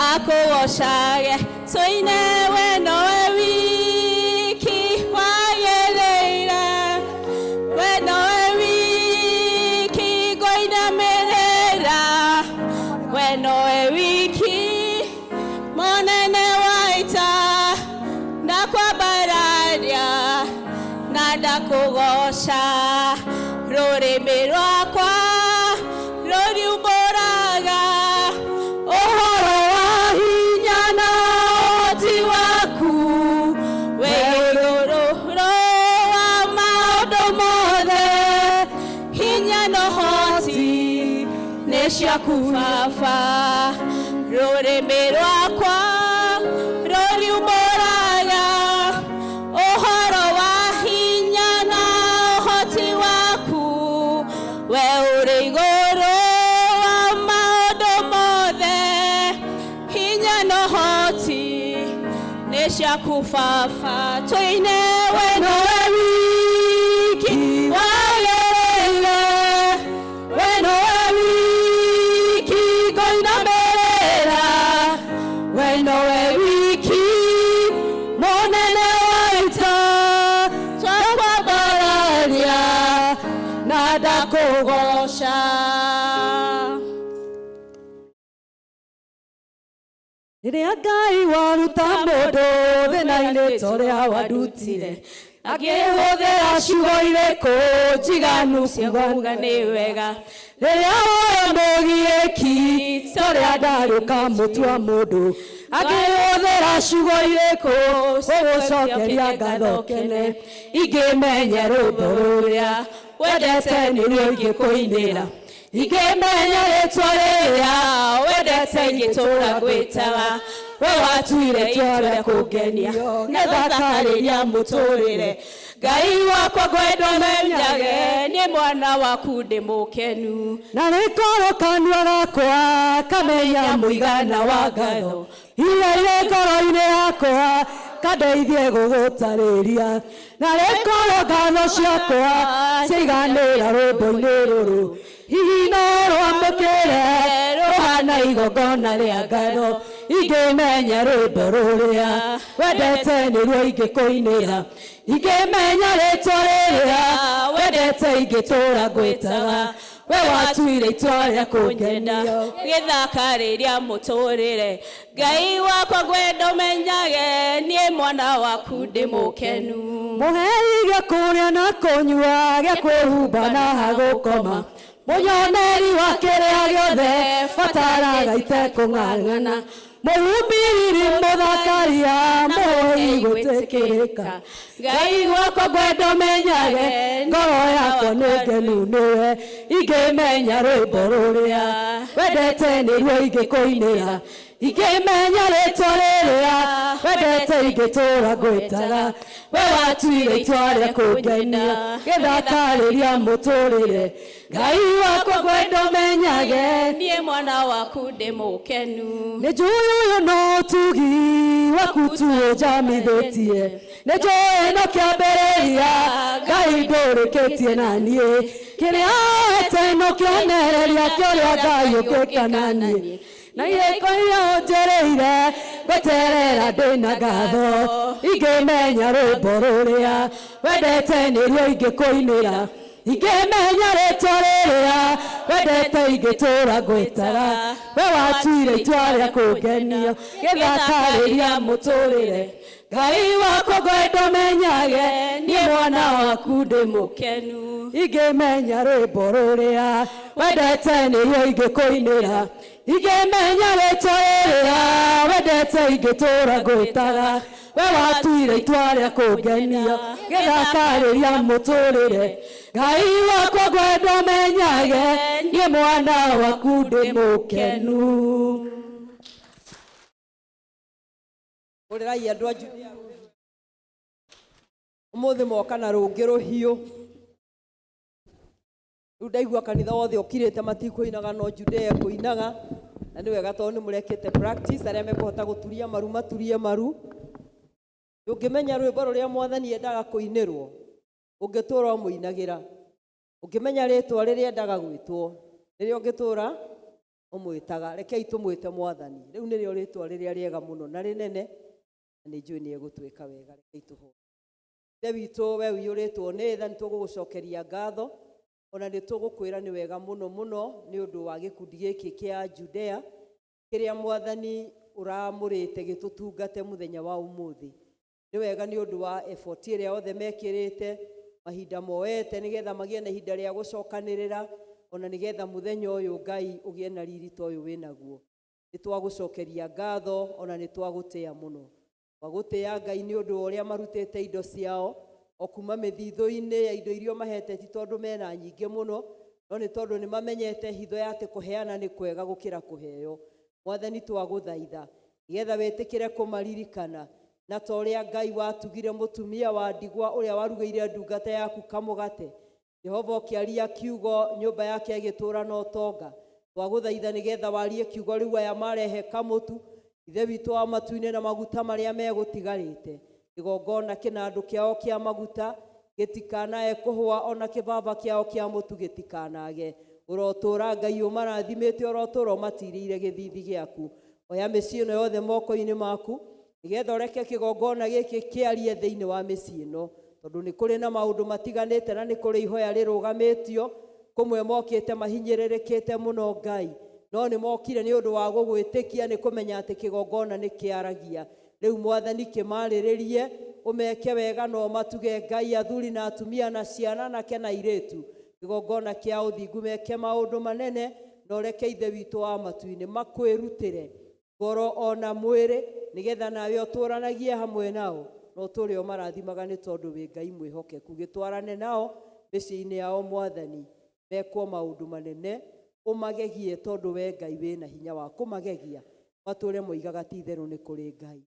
akũgocage tũine we nowe wiki wagĩrĩire we nowe wiki ngũinamĩrĩra we nowe wiki mũnene wa ita ndakwambararia na ndakũgoca rũrĩmĩ rwakwa rũriumbũraga ũhoro wa hinya na ũhoti waku wĩ igũrũ wa maũndũ mothe hinya na ũhoti nĩ ciaku baba rũrĩmĩ rwakwa rũriumbũraga ũhoro wa hinya na ũhoti waku we ũrĩ igũrũ wa maũndũ mothe hinya na ũhoti nĩ ciaku baba tũine we nowe wiki wagĩrĩire we nowe wiki ngũinamĩrĩra we nowe wiki mũnene wa ita twakwambararia na ndakũgoca. Rĩrĩa Ngai waruta mũndũ thĩna-inĩ ta ũrĩa wandutire akĩhũthĩra ciugo irĩkũ njiganu cia kuuga nĩ wega rĩrĩa woya mũgiĩki ta ũrĩa ndarĩ ũkamũtua mũndũ akĩhũthĩra ciugo irĩkũ gũgũcokeria ngatho kene ingĩmenye rwĩmbo rũrĩa wendete nĩruo ingĩkũinĩra ingĩmenya rĩtwa rĩrĩa wendete ingĩtũra ngwĩtaga we watuire itua rĩa kũngenia nĩthakarĩria mũtũrĩre Ngai wakwa ngwenda menyage nĩ mwana waku ndĩ mũkenu na rĩkorwo kanua gakwa kamenya mũigana wa ngatho iria irĩ ngoro-inĩ yakwa kandeithie gũgũtarĩria na rĩkorwo ngatho ciakwa ciaiganĩra rwĩmbo-inĩ rũrũ hihi no rwamũkĩre rũhana igongona rĩa ngatho ingĩmenya rwĩmbo rũrĩa wendete nĩruo ingĩkũinĩra ingĩmenya rĩtwa rĩrĩa wendete ingĩtũra ngwĩtaga we watuire itua rĩa kũngenia gĩthakarĩria mũtũrĩre Ngai wakwa ngwenda ũmenyage niĩ mwana waku ndĩ mũkenu mũhei gĩa kũrĩa na kũnyua gĩa kwĩhumba na ha gũkoma mũnyoneri wa kĩrĩa gĩothe bataraga itekũng'ang'ana mũhumbĩriri mũthakaria mũhoi gwĩtĩkĩrĩka Ngai wakwa ngwenda ũmenyage ngoro yakwa nĩ ngenu nĩwe ingĩmenya rwĩmbo rũrĩa wendete nĩruo ingĩkũinĩra Ingĩmenya rĩtwa rĩrĩa wendete ingĩtũra ngwĩtaga. We watuire itua rĩa kũngenia gĩthakarĩria mũtũrĩre. Ngai wakwa ngwenda ũmenyage niĩ mwana waku ndĩ mũkenu. Nĩ njũĩ ũyũ no ũtugi waku tu ũnjamithĩtie. Nĩ njũĩ no kĩambĩrĩria Ngai ndũrĩkĩtie na niĩ. Kĩrĩa oete no kĩonereria kĩa ũrĩa Ngai ũngĩka na niĩ. Na irĩko iria ũnjĩrĩire ngweterera ndĩna ngatho. Ingĩmenya rwĩmbo rũrĩa wendete nĩruo ingĩkũinĩra. Ingĩmenya rĩtwa rĩrĩa wendete ingĩtũra ngwĩtaga. We watuire itua rĩa kũngenia gĩthakarĩria mũtũrĩre. Ngai wakwa ngwenda ũmenyage niĩ mwana waku ndĩ mũkenu. Ingĩmenya rwĩmbo rũrĩa wendete nĩruo ingĩkũinĩra. Ingĩmenya rĩtwa rĩrĩa wendete ingĩtũra ngwĩtaga. We watuire itua rĩa kũngenia gĩthakarĩria mũtũrĩre. Ngai wakwa ngwenda ũmenyage niĩ mwana waku ndĩ mũkenu. Hũrĩrai andũ a Judea ũmũthĩ moka na rũngĩ rũhiũ. Rĩu ndaigua kanitha wothe ũkirĩte matikũinaga no Judea kũinaga. Na nĩ wega tondũ nĩ mũrekĩte practice, arĩa mekũhota gũturia maru maturie maru. Ũngĩmenya rwĩmbo rũrĩa mwathani endaga kũinĩrwo, ũngĩtũra ũmũinagĩra. Ũngĩmenya rĩtwa rĩrĩa endaga gwĩtwo, rĩrĩa ũngĩtũra ũmwĩtaga. Rekei tũmwĩte mwathani. Rĩu nĩrĩo rĩtwa rĩrĩa rĩega mũno na rĩnene, na nĩ njũĩ nĩ egũtwĩka wega. Rekei tũhoe. Ithe witũ we ũiyũrĩtwo nĩ tha, nĩ tũgũgũcokeria ngatho, ona nĩ tũgũkwĩra nĩ wega mũno mũno nĩ ũndũ wa gĩkundi gĩkĩ kĩa Judea kĩrĩa mwathani ũramũrĩte gĩtũtungate mũthenya wa ũmũthĩ. Nĩ wega nĩ ũndũ wa effort ĩrĩa othe mekĩrĩte, mahinda moete nĩgetha magĩe na ihinda rĩa gũcokanĩrĩra, ona nĩgetha mũthenya ũyũ Ngai ũgĩe na riri ta ũyũ wĩnaguo. Nĩ twagũcokeria ngatho, ona nĩ twagũtĩa mũno. Twagũtĩa Ngai nĩ ũndũ wa ũrĩa marutĩte indo ciao, o kuma mĩthithũ-inĩ ya indo iria mahete, ti tondũ mena nyingĩ mũno, no nĩ tondũ nĩ mamenyete hitho ya atĩ kũheana nĩ kwega gũkĩra kũheo. Mwathani twagũthaitha nĩgetha wĩtĩkĩre kũmaririkana, na ta ũrĩa Ngai watugire mũtumia wa ndigwa ũrĩa warugĩire ndungata yaku kamũgate. Jehova ũkĩaria kiugo nyũmba yake ĩgĩtũũra na ũtonga. Twagũthaitha nĩgetha warie kiugo rĩu aya marehe kamũtu, Ithe witũ wa matu-inĩ, na maguta marĩa megũtigarĩte. Kĩgongona kĩnandũ kĩao kĩa maguta gĩtikanae kũhũa, ona kĩbaba kĩao kĩa mũtu gĩtikanage. Ũrotũũra Ngai ũmarathimĩte, ũrotũũra ũmatirĩire gĩthithi gĩaku. Oya mĩciĩ ĩno yothe moko-inĩ maku, nĩgetha ũreke kĩgongona gĩkĩ kĩarie thĩinĩ wa mĩciĩ ĩno, tondũ nĩ kũrĩ na maũndũ matiganĩte na nĩ kũrĩ ihoya rĩrũgamĩtio. Kũmwe mokĩte mahinyĩrĩrĩkĩte mũno Ngai, no nĩ mokire nĩ ũndũ wa gũgwĩtĩkia, nĩ kũmenya atĩ kĩgongona nĩ kĩaragia. Rĩu mwathani kĩmarĩrĩrie, ũmeke wega na ũmatuge Ngai, athuri na atumia na ciana anake na airĩtu. Kĩgongona kĩa ũthingu meke maũndũ manene, na ũreke Ithe witũ wa matu-inĩ makwĩrutĩre ngoro ona mwĩrĩ, nĩgetha nawe ũtũranagie hamwe nao, na ũtũũre ũmarathimaga nĩ tondũ wĩ Ngai mwĩhokeku. Gĩtwarane nao mĩciĩ-inĩ yao mwathani, mekwo maũndũ manene, ũmagegie tondũ we Ngai wĩna hinya wa kũmagegia. Matũũre moigaga ti itherũ nĩ kũrĩ Ngai,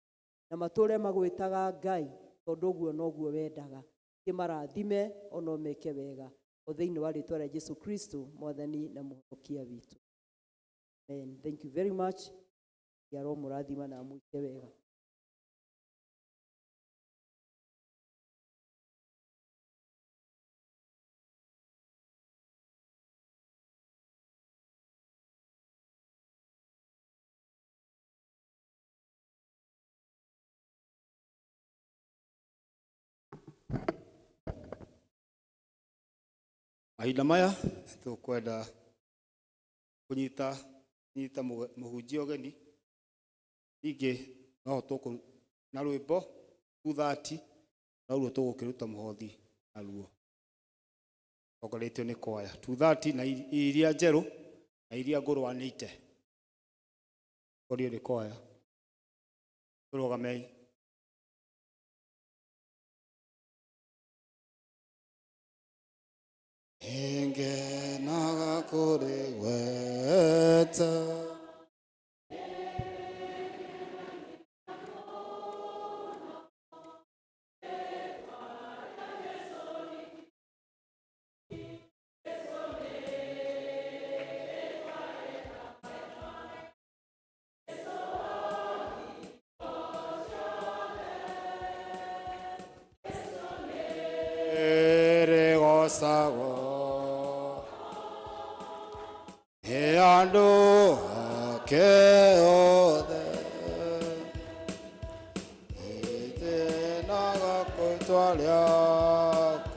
na matũũre magwĩtaga Ngai tondũ ũguo noguo wendaga. Kĩmarathime ona ũmeke wega, o thĩinĩ wa rĩtwa rĩa Jesu Kristo mwathani na mũhonokia witũ. Amen. Thank you very much. Ngai aromũrathima na amwĩke wega. Mahinda maya tũkwenda kũnyita mũhunjia ũgeni. Ningĩ no tũkũ na rwĩmbo 230 noruo tũgũkĩruta mũhothi naruo tongoretio nĩ kwaya 230 na iria njerũ na iria ngũrũ 180. Tongorio nĩ kwaya. Tũrũgamei. Ngenaga kũrĩ gweta. Andũ ake othe ĩtĩnaga kũitwa rĩaku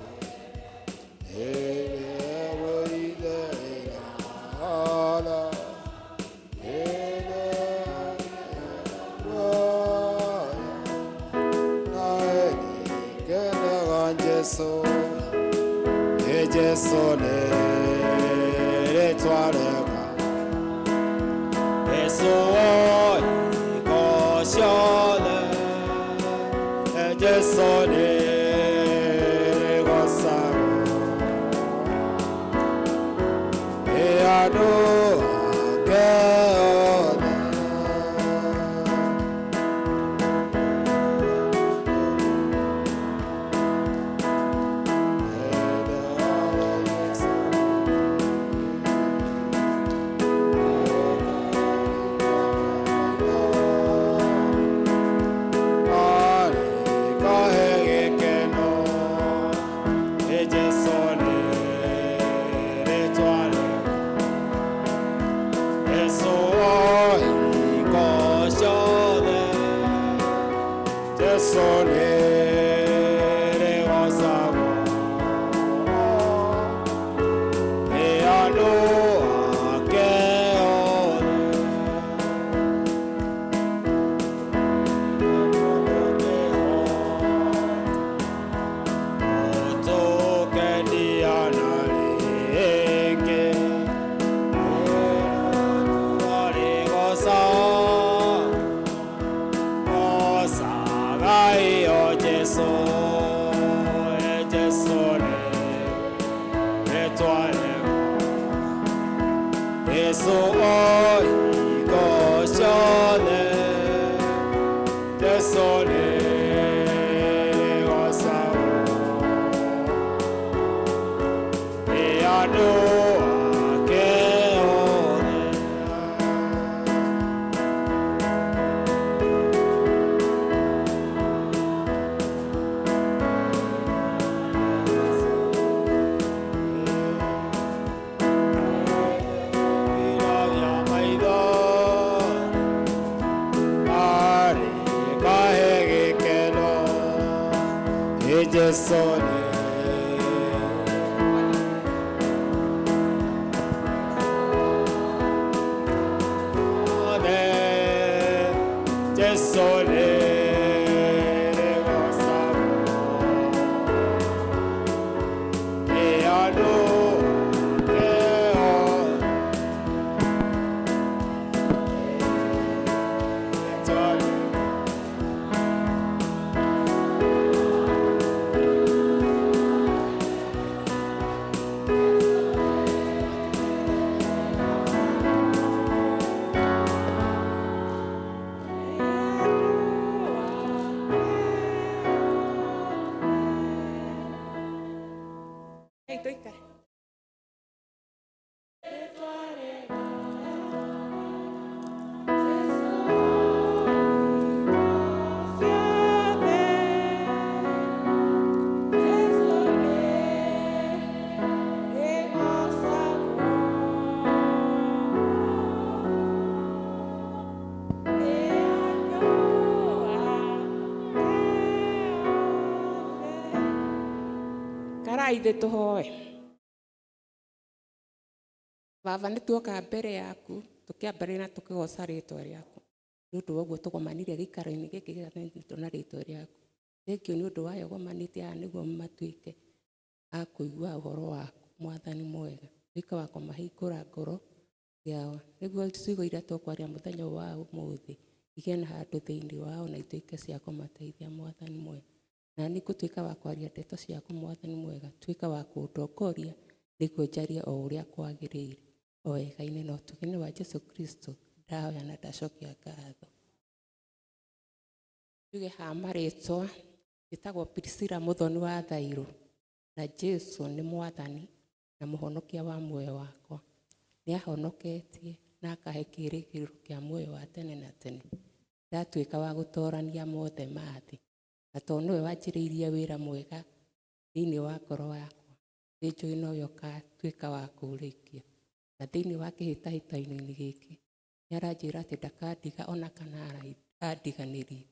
Jesu, Jesu nĩ rĩtwa rĩega. Jesu oiko ciothe, Jesu nĩ rĩgocagwo. Ĩ andũ ake othe. Jesu oiko ciothe, Jesu nĩ rĩgocagwo. Ĩ andũ ake othe. Jesu nĩ Jesu nĩ rĩgocagwo. Ĩ andũ ake othe. Ei, tuikare. Karai thĩ tũhoe. Baba nĩ tuoka mbere yaku tũkĩambĩrĩria na tũkĩgoca rĩtwa rĩaku nĩ ũndũ wa ũguo tũgomanire gĩikaro-inĩ gĩkĩ gĩathanĩtwo na rĩtwa rĩaku. Thengiũ nĩ ũndũ wayo gomanĩte haha nĩguo matuĩke a kũigua ũhoro waku mwathani mwega. Tuĩke wa kũmahingũra ngoro ciao nĩguo ciugo iria tũkwaria mũthenya ũyũ wa ũmũthĩ igĩe na handũ thĩinĩ wao na ituĩke cia kũmateithia mwathani mwega. Na nĩ ngũtuĩka wa kwaria ndeto ciaku mwathani mwega, tuĩka wa kũndongoria nĩguo njarie o ũrĩa kwagĩrĩire o wega-inĩ na ũtugi-inĩ wa Jesu Kristo ndahoya na ndacokia ngatho. Njuge ha marĩtwa njĩtagwo Priscilla Mũthoni wa Thairũ na Jesu nĩ mwathani na mũhonokia wa muoyo wakwa. Nĩ ahonoketie na akahe kĩĩrĩgĩrĩro kĩa muoyo wa tene na tene. Ndatuĩka wa gũtorania mothe ma thĩ na tondũ nĩwe wanjĩrĩirie wĩra mwega thĩinĩ wa ngoro yakwa nĩ njũĩ nowe ũgatuĩka wa kũũrĩkia. Na thĩinĩ wa kĩhĩtahĩtano-inĩ gĩkĩ nĩ aranjĩra atĩ ndakandiga ona kana andiganĩrie,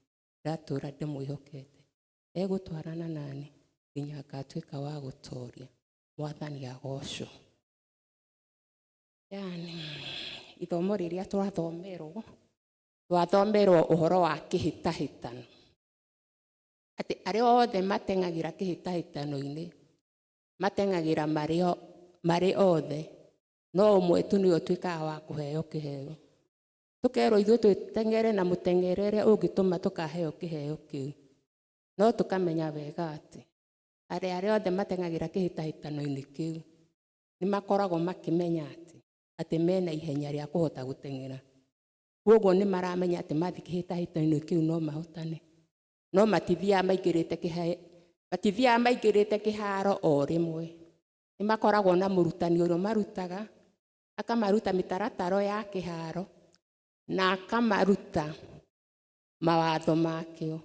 ndatũra ndĩmwĩhokete. Egũtwarana nani nginya ngatuĩka wa gũtoria. Mwathani agocwo. Yani ithomo rĩrĩa twathomerwo, twathomerwo ũhoro wa kĩhĩtahĩtano, atĩ arĩa othe mateng'agĩra kĩhĩtahĩtano-inĩ mateng'agĩra marĩ othe, no ũmwe tu nĩwe ũtuĩkaga wa kũheo kĩheo. Tũkerwo ithuĩ twĩteng'ere na mũteng'erere ũngĩtũma tũkaheo kĩheo kĩu, no tũkamenya wega atĩ arĩa othe mateng'agĩra kĩhĩtahĩtano-inĩ kĩu nĩ makoragwo makĩmenya atĩ mena ihenya rĩa kũhota gũteng'era. Koguo nĩ maramenya atĩ mathiĩ kĩhĩtahĩtano-inĩ kĩu no mahotane, no matithiaga maingĩrĩte kĩharo o rĩmwe. Nĩ makoragwo na mũrutani ũrĩa ũmarutaga, akamaruta mĩtaratara ya kĩharo na akamaruta mawatho makĩo,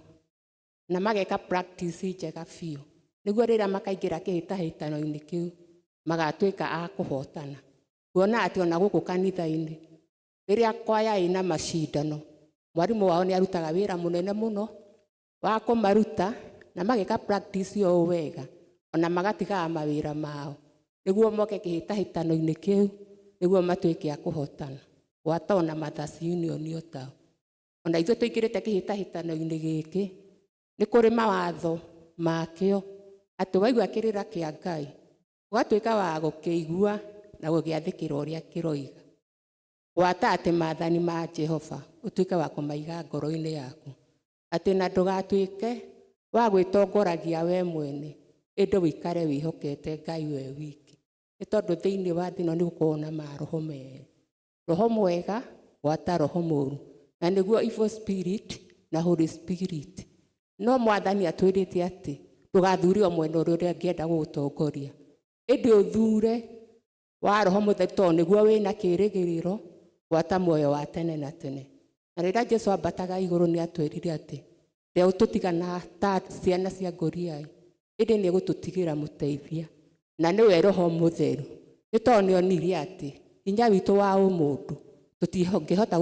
na mageka practice njega biũ, nĩguo rĩrĩa makaingĩra kĩhĩtahĩtano-inĩ kĩu magatuĩka a kũhotana. Kuona atĩ ona gũkũ kanitha-inĩ rĩrĩa kwaya ĩna macindano, mwarimũ wao nĩ arutaga wĩra mũnene mũno wa kũmaruta na mageka practice o wega, ona magatigaga mawĩra mao nĩguo moke kĩhĩtahĩtano-inĩ kĩu nĩguo matuĩke a kũhotana. Gwata ona Mothers Union o tao, ona ithuĩ tũingĩrĩte kĩhĩtahĩtano-inĩ gĩkĩ nĩ kũrĩ mawatho makĩo, atĩ waigua kĩrĩra kĩa Ngai ũgatuĩka wa gũkĩigua na gũgĩathĩkĩra ũrĩa kĩroiga. Gwata atĩ maathani ma Jehova ũtuĩke wa kũmaiga ngoro-inĩ yaku, atĩ na ndũgatuĩke wa gwĩtongoragia we mwene, ĩndĩ ũikare wĩhokete Ngai we wiki. Nĩ tondũ thĩinĩ wa thĩ ĩno nĩ gũkoragwo na maroho merĩ, roho mwega gwata roho mũru, na nĩguo evil spirit na Holy Spirit. No Mwathani atwĩrĩte atĩ ndũgathure o mwena ũrĩa ũngĩenda gũgũtongoria, ĩndĩ ũthure wa roho mũtheru, tondũ nĩguo wĩna kĩĩrĩgĩrĩro gwata muoyo wa tene na tene. Na rĩrĩa Jesu ambataga igũrũ nĩ atwĩrire atĩ ndegũtũtigana ta ciana cia ngoriai, ĩndĩ nĩ egũtũtigĩra mũteithia, na nĩwe roho mũtheru. Nĩ tondũ nĩ onire atĩ hinya witũ wa ũmũndũ tũtingĩhota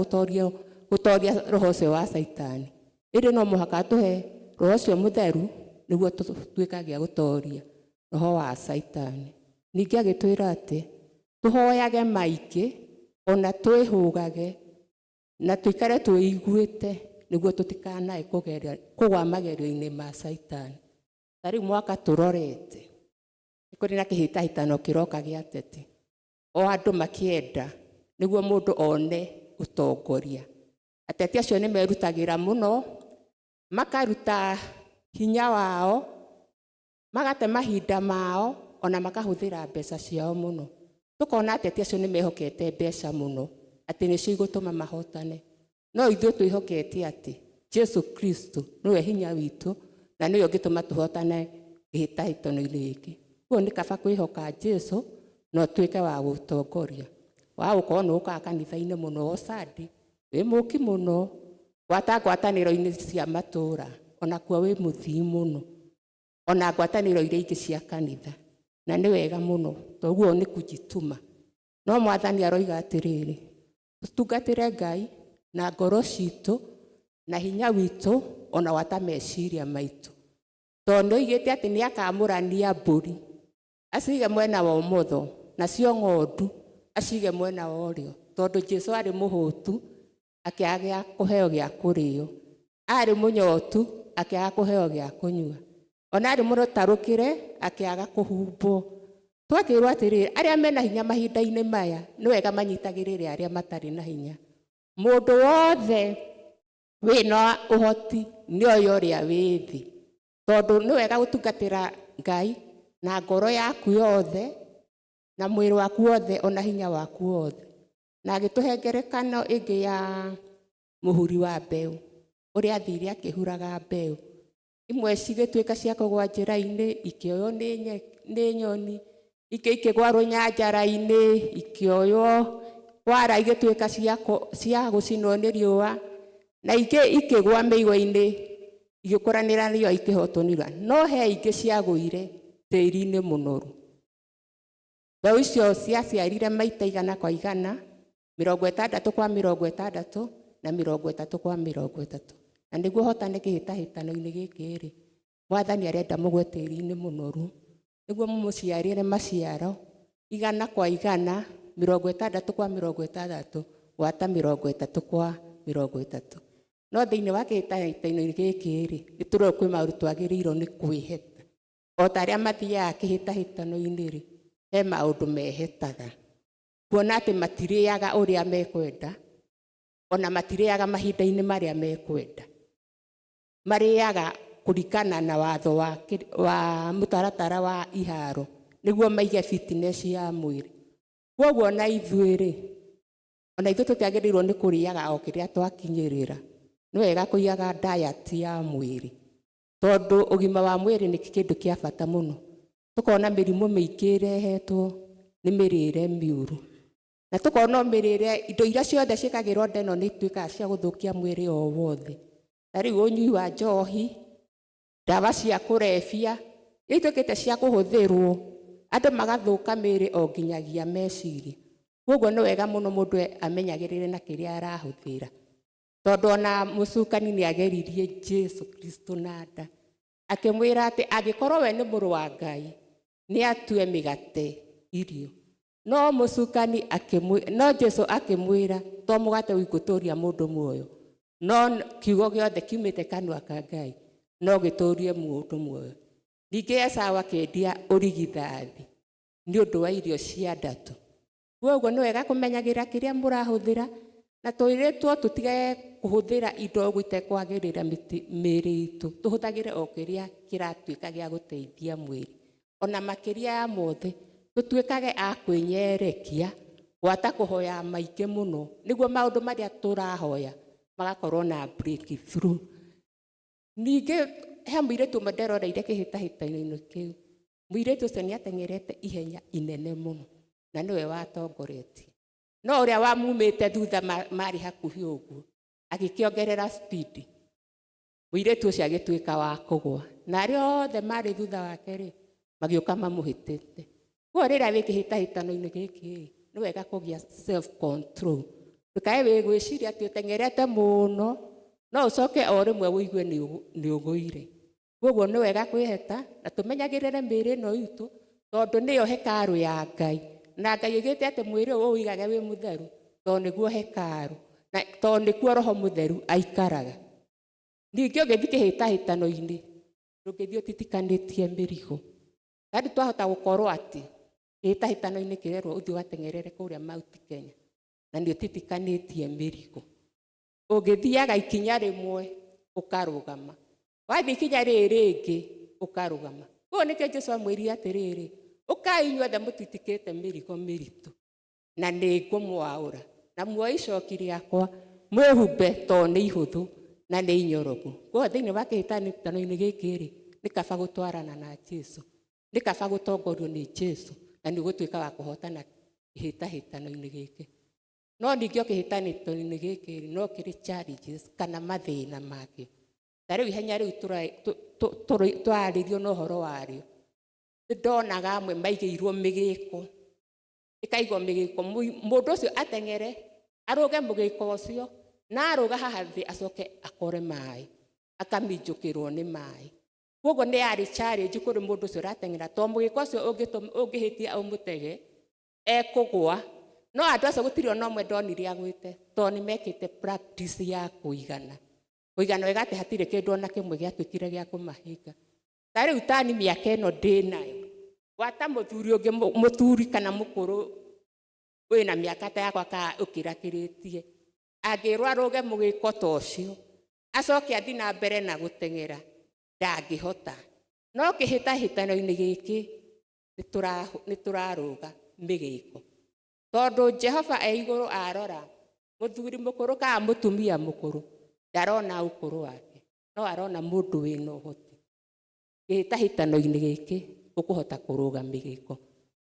gũtoria roho ũcio wa Caitani, ĩndĩ no mũhaka tũhe roho ũcio mũtheru nĩguo tũtuĩkage a gũtoria roho wa Caitani. Ningĩ agĩtwĩra atĩ tũhoyage maingĩ ona twĩhũgage na tũikare twĩiguĩte nĩguo tũtikanae kũgwa magerio-inĩ ma Caitani. Ta rĩu mwaka tũrorete nĩ kũrĩ na kĩhĩtahĩtano kĩroka gĩa ateti, o andũ makĩenda nĩguo mũndũ one ũtongoria. Ateti acio nĩ merutagĩra mũno, makaruta hinya wao, magate mahinda mao, ona makahũthĩra mbeca ciao mũno. Tũkona ateti acio nĩ mehokete mbeca mũno, atĩ nĩcio igũtũma mahotane. No ithuĩ twĩhokete atĩ Jesu Kristo nĩwe hinya witũ na nĩwe ũngĩtũma tũhotane kĩhĩtahĩtano-inĩ gĩkĩ. Koguo nĩ kaba kwĩhoka Jesu na ũtuĩke wa gũtongoria, wa gũkorwo nĩ ũkaga kanitha-inĩ mũno o Sunday, wĩ mũki mũno, gwata ngwatanĩro-inĩ cia matũũra onakuo wĩ mũthii mũno, ona ngwatanĩro iria ingĩ cia kanitha, na nĩ wega mũno toguo nĩ kujituma. No Mwathani aroiga atĩrĩrĩ, tũtungatĩre Ngai na ngoro citũ na hinya witũ ona gwata meciria maitũ, tondũ nĩ oigĩte atĩ nĩ akamũrania mbũri acige mwena wa ũmotho nacio ng'ondu acige mwena wa ũrĩo, tondũ Jesu arĩ mũhũtu akĩaga kũheo gĩa kũrĩo, arĩ mũnyotu akĩaga kũheo gĩa kũnyua, ona arĩ mũtarũkĩre akĩaga kũhumbwo. Twakĩrwo atĩrĩrĩ, arĩa mena hinya mahinda-inĩ maya nĩ wega manyitagĩrĩre arĩa matarĩ na hinya. Mũndũ wothe wĩna ũhoti nĩ oĩ ũrĩa wĩ thĩ, tondũ nĩ wega gũtungatĩra Ngai na ngoro yaku yothe na mwĩrĩ waku wothe ona hinya waku wothe. Na agĩtũhe ngerekano ĩngĩ ya mũhuri wa mbeũ ũrĩa athire akĩhuraga mbeũ, imwe cigĩtuĩka cia kũgwa njĩra-inĩ ikĩoywo nĩ nyoni, ingĩ ikĩgwa rũnyanjara-inĩ ikĩoywo kwara igĩtuĩka cia gũcinwo nĩ riũa, na ingĩ ikĩgwa mĩigua-inĩ igĩkũranĩra riũa ikĩhotwo nĩ riũa. No he ingĩ ciagũire tĩri-inĩ mũnoru. Mbeũ icio ciaciarire maita 100 kwa 100, 60 kwa 60 na 30 kwa 30. Na nĩguo hotane kĩhĩtahĩtano-inĩ gĩkĩ rĩ, Mwathani arenda mũgwe tĩri-inĩ mũnoru nĩguo mũmũciarĩre maciaro 100 kwa 100, 60 kwa 60, gwata 30 kwa 30. No thĩinĩ wa kĩhĩtahĩtano gĩkĩ rĩ, nĩ tũrona kwĩ maũndũ twagĩrĩirwo nĩ kwĩheta. O ta arĩa mathiaga kĩhĩtahĩtano-inĩ rĩ, he maũndũ mehetaga. Kuona atĩ matirĩaga ũrĩa mekwenda, ona matirĩaga mahinda-inĩ marĩa mekwenda. Marĩaga kũringana na watho wa mũtaratara wa iharo, nĩguo maige fitness ya mwĩrĩ. Kwoguo ona ithuĩ rĩ, ona ithuĩ tũtiagĩrĩirwo nĩ kũrĩaga o kĩrĩa twakinyĩrĩra. Nĩ wega kũigaga diet ya mwĩrĩ, tondũ ũgima wa mwĩrĩ nĩ kĩndũ kĩa bata mũno. Tũkona mĩrimũ mĩingĩ ĩrehetwo nĩ mĩrĩre mĩũru, na tũkona mĩrĩre, indo iria ciothe ciĩkagĩrwo nda ĩno nĩ ituĩkaga cia gũthũkia mwĩrĩ o wothe. Ta rĩu ũnyui wa njohi, ndawa cia kũrebia, iria ituĩkĩte cia kũhũthĩrwo, andũ magathũka mĩĩrĩ o nginyagia meciria. Koguo nĩ wega mũno mũndũ amenyagĩrĩre na kĩrĩa arahũthĩra, tondũ ona mũcukani nĩ ageririe Jesu Kristo na nda, akĩmwĩra atĩ angĩkorwo we nĩ mũrũ wa Ngai, nĩ atue mĩgate irio. No mũcukani akĩmwĩ-, no Jesu akĩmwĩra, to mũgate wiki ũtũria mũndũ muoyo, no kiugo gĩothe kiumĩte kanua ka Ngai no gĩtũrie mũndũ muoyo. Ningĩ Esau akĩendia ũrigithathi nĩ ũndũ wa irio cia ndatũ. Koguo nĩ wega kũmenyagĩra kĩrĩa mũrahũthĩra, na twĩrĩtwo tũtige kũhũthĩra indo ũguo itekwagĩrĩra mĩĩrĩ itũ, tũhũthagĩre o kĩrĩa kĩratuĩka gĩa gũteithia mwĩrĩ. Ona makĩria ya mothe, tũtuĩkage a kwĩnyerekia, gwata kũhoya maingĩ mũno, nĩguo maũndũ marĩa tũrahoya magakorwo na breakthrough. Ningĩ he mũirĩtu ũmwe nderoreire kĩhĩtahĩtano-inĩ kĩu. Mũirĩtu ũcio nĩ ateng'erete ihenya inene mũno, na nĩwe watongoretie. No ũrĩa wamumĩte thutha marĩ hakuhĩ ũguo, agĩkĩongerera speed. Mũirĩtu ũcio agĩtuĩka wa kũgũa, na arĩa othe marĩ thutha wake rĩ, magĩũka mamũhĩtĩte. Koguo rĩrĩa wĩ kĩhĩtahĩtano-inĩ gĩkĩ rĩ, nĩ wega kũgĩa self control. Ndũkae wĩ gwĩciria atĩ ũteng'erete mũno, no ũcoke o rĩmwe ũigue nĩ ũgũire. Koguo nĩ wega kwĩheta na tũmenyagĩrĩre mĩĩrĩ ĩno itũ, tondũ nĩyo hekarũ ya Ngai. Na Ngai oigĩte atĩ mwĩrĩ ũyũ ũwĩigage wĩ mũtheru, tondũ nĩguo hekarũ, na tondũ nĩkuo Roho Mũtheru aikaraga. Ningĩ ũngĩthiĩ kĩhĩtahĩtano-inĩ, ndũngĩthiĩ ũtitikanĩtie mĩrigo. Tondũ twahota gũkorwo atĩ kĩhĩtahĩtano-inĩ kĩrerwo ũthiĩ ũgateng'erere kũrĩa Mount Kenya, na nĩ ũtitikanĩtie mĩrigo. Ũngĩthiaga ikinya rĩmwe ũkarũgama, wathiĩ ikinya rĩrĩ rĩngĩ ũkarũgama. Koguo nĩkĩo Jesũ amwĩrire atĩrĩrĩ, ũkai inyuothe mũtitikĩte mĩrigo mĩritũ, na nĩ ngũmwaũra, na muoe icoki rĩakwa mwĩhumbe, tondũ nĩ ihũthũ na nĩ inyoroku. Koguo thĩinĩ wa kĩhĩtahĩtano-inĩ gĩkĩ rĩ, nĩ kaba gũtwarana na Jesũ, nĩ kaba gũtongorio nĩ Jesũ, na nĩ ũgũtuĩka wa kũhotana kĩhĩtahĩtano-inĩ gĩkĩ. No ningĩ o kĩhĩtahĩtano-inĩ gĩkĩ rĩ, no kĩrĩ challenges kana mathĩna makĩo. Ta rĩu ihenya rĩu tũrarĩrio na ũhoro warĩo, nĩ ndonaga amwe maigĩirwo mĩgĩko, ĩkaigwo mĩgĩko, mũndũ ũcio ateng'ere arũge mũgĩko ũcio, na arũga haha thĩ acoke akore maĩ, akaminjũkĩrwo nĩ maĩ. Koguo nĩ yarĩ challenge kũrĩ mũndũ ũcio ũrateng'era, tondũ mũgĩko ũcio ũngĩhĩtia ũmũtege, ekũgũa. No andũ acio gũtirĩ ona ũmwe ndonire agwĩte, tondũ nĩ mekĩte practice ya kũigana. Kũigana wega atĩ hatirĩ kĩndũ ona kĩmwe gĩatuĩkire gĩa kũmahinga. Ta rĩu tani mĩaka ĩno ndĩnayo, gwata mũthuri ũngĩ mũthuri kana mũkũrũ wĩna mĩaka ta yakwa kana ũkĩrakĩrĩtie, angĩrwo arũge mũgĩko ta ũcio, acoke athiĩ na mbere na gũteng'era, ndangĩhota. No kĩhĩtahĩtano-inĩ gĩkĩ nĩ tũrarũga mĩgĩko, tondũ Jehova e igũrũ arora mũthuri mũkũrũ kana mũtumia mũkũrũ, ndarona ũkũrũ wake, no arona mũndũ wĩna ũhoti. Kĩhĩtahĩtano-inĩ gĩkĩ ũkũhota kũrũga mĩgĩko,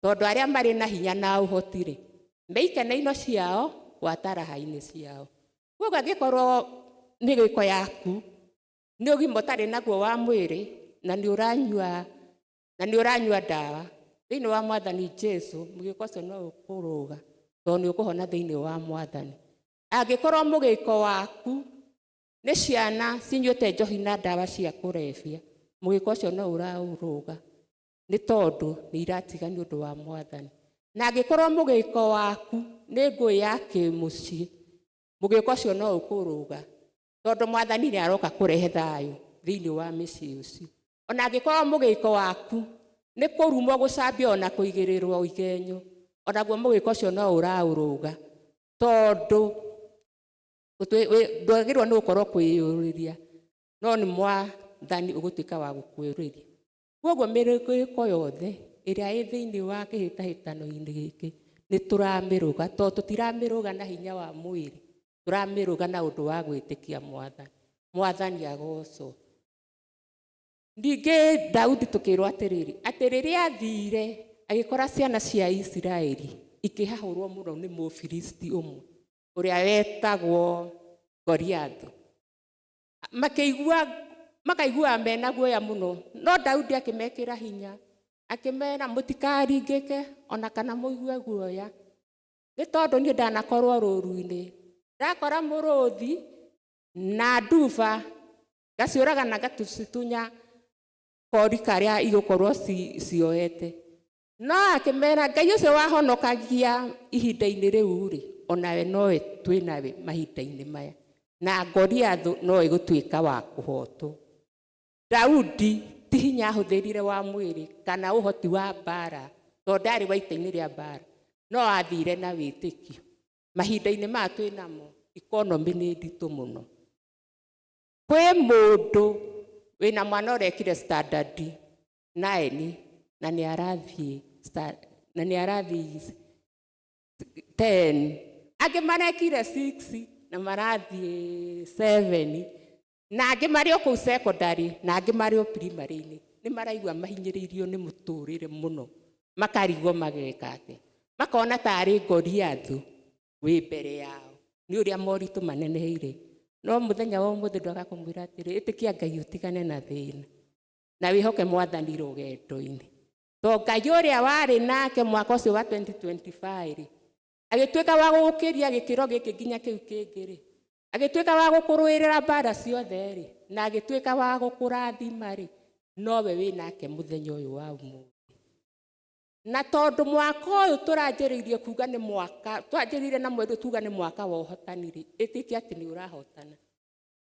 tondũ arĩa marĩ na hinya na ũhoti rĩ, me ikeno-inĩ ciao gwata raha-inĩ ciao. Koguo angĩkorwo mĩgĩko yaku nĩ ũgima ũtarĩ naguo wa mwĩrĩ, na nĩ ũranyua ndawa, Thĩinĩ wa Mwathani Jesu mũgĩko ũcio no ũkũrũga tondũ nĩ ũkũhona thĩinĩ wa Mwathani. Angĩkorwo mũgĩko waku nĩ ciana cinyuĩte njohi na ndawa cia kũrebia, mũgĩko ũcio no ũraũrũga nĩ tondũ nĩ iratiga nĩ ũndũ wa Mwathani. Na angĩkorwo mũgĩko waku nĩ ngũĩ ya kĩmũciĩ, mũgĩko ũcio no ũkũrũga tondũ Mwathani nĩ aroka kũrehe thayũ thĩinĩ wa mĩciĩ ũcio. Ona angĩkorwo mũgĩko waku nĩ kũrumwo, gũcambio ona kũigĩrĩrwo igenyo, onaguo mũgĩko ũcio no ũraũrũga tondũ ndwagĩrĩirwo nĩ gũkorwo kwĩyũrĩria, no nĩ Mwathani ũgũtuĩka wa gũkwĩrĩria. Koguo mĩgĩko yothe ĩrĩa ĩ thĩinĩ wa kĩhĩtahĩtano-inĩ gĩkĩ nĩ tũramĩrũga, tondũ tũtiramĩrũga na hinya wa mwĩrĩ, tũramĩrũga na ũndũ wa gwĩtĩkia Mwathani. Mwathani agocwo. Ningĩ Daudi tũkĩrwo atĩrĩrĩ, atĩ rĩrĩa athire agĩkora ciana cia Isiraeli ikĩhahũrwo mũno nĩ Mũfilisti ũmwe ũrĩa wetagwo Goliathu. Makaigua mena guoya mũno, no Daudi akĩmekĩra hinya, akĩmera mũtikaringĩke ona kana mũigue guoya, nĩ tondũ niĩ ndanakorwo rũru-inĩ, ndakora mũrũthi na nduba ngaciũraga na ngacitunya kori karĩa igũkorwo cioete. No akĩmera Ngai ũcio wahonokagia ihinda-inĩ rĩu rĩ, onawe nowe twĩ nawe mahinda-inĩ maya, na Goliathu no ĩgũtuĩka wa kũhotwo. Daudi ti hinya ahũthĩrire wa mwĩrĩ kana ũhoti wa mbara, tondũ ndarĩ wa ita-inĩ rĩa mbara, no athire na wĩtĩkio. Mahinda-inĩ maya twĩ namo economy nĩ nditũ mũno. Kwĩ mũndũ wĩna mwana ũrekire standard 9 na nĩ arathiĩ na nĩ arathiĩ 10, angĩ marekire 6 na marathiĩ 7, na angĩ marĩ o kũu secondary na angĩ marĩ o primary-inĩ. Nĩ maraigua mahinyĩrĩirio nĩ mũtũrĩre mũno, makarigwo mageka atĩa, makona tarĩ Goliathu wĩ mbere yao nĩ ũrĩa moritũ maneneheire. No mũthenya wa ũmũthĩ ndoka kũmwĩra atĩrĩ, ĩtĩkia Ngai ũtigane na thĩna na wĩhoke Mwathani rũgendo-inĩ, tondũ Ngai ũrĩa warĩ nake mwaka ũcio wa 2025 rĩ, agĩtuĩka wa gũgũkĩria gĩkĩro gĩkĩ nginya kĩu kĩngĩ rĩ, agĩtuĩka wa gũkũrũĩrĩra mbara ciothe rĩ, na agĩtuĩka wa gũkũrathima rĩ, nowe wĩ nake mũthenya ũyũ wa ũmũthĩ. Na tondũ mwaka ũyũ tũranjĩrĩirie kuga nĩ mwaka, twanjĩrĩirie na mweri tuga nĩ mwaka wa ũhotani rĩ, ĩtĩkia atĩ nĩ ũrahotana.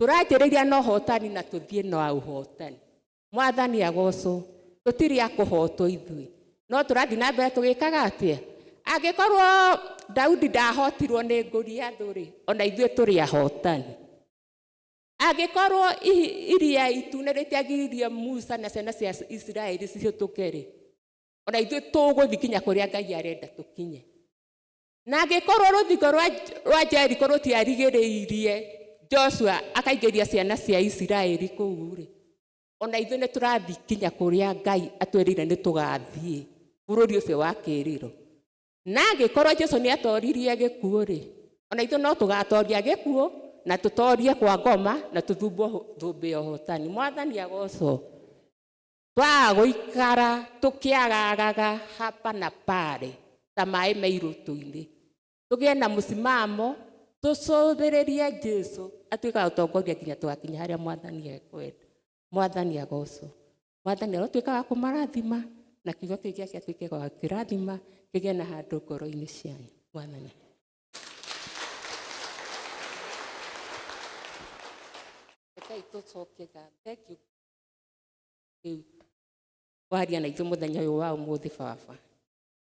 Tũranjĩrĩria na ũhotani na tũthiĩ na ũhotani. Mwathani agocwo. Tũtirĩ a kũhotwo ithuĩ, no tũrathiĩ na mbere tũgĩkaga atĩa? Angĩkorwo Daudi ndahotirwo nĩ Goliathu rĩ, ona ithuĩ tũrĩ ahotani. Angĩkorwo iria itune rĩtiagiririe Musa na ciana cia Isiraeli cihĩtũke rĩ, ona ithuĩ tũgũthiĩ nginya kũrĩa Ngai arenda tũkinye. Na angĩkorwo rũthingo rwa Jeriko rũtiarigĩrĩirie Joshua akaingĩria ciana cia Isiraeli kũu rĩ, ona ithuĩ nĩ tũrathiĩ nginya kũrĩa Ngai atwĩrĩire nĩ tũgathiĩ bũrũri ũcio wa kĩĩrĩro. Na angĩkorwo Jesu nĩ atoririe gĩkuũ rĩ, ona ithuĩ no tũgatoria gĩkuũ na tũtorie kwa ngoma na tũthumbwo thũmbĩ ya ũhotani. Mwathani agocwo. Twaga gũikara tũkĩagagaga hapa na pale ta maĩ me irũtũ-inĩ, tũgĩe na mũsimamo, tũcũthĩrĩrie Jesu atuĩke wa gũtongoria nginya tũgakinya harĩa Mwathani ekwenda. Mwathani agocwo. Mwathani arotuĩka wa kũmarathima na kiugo kĩu gĩake atuĩke wa kũrathima kĩgĩe na handũ ngoro-inĩ cianyu. Mwathani. Rekei tũcokie ngatho. Thank you. Rĩu waria na ithuĩ mũthenya ũyũ wa ũmũthĩ baba,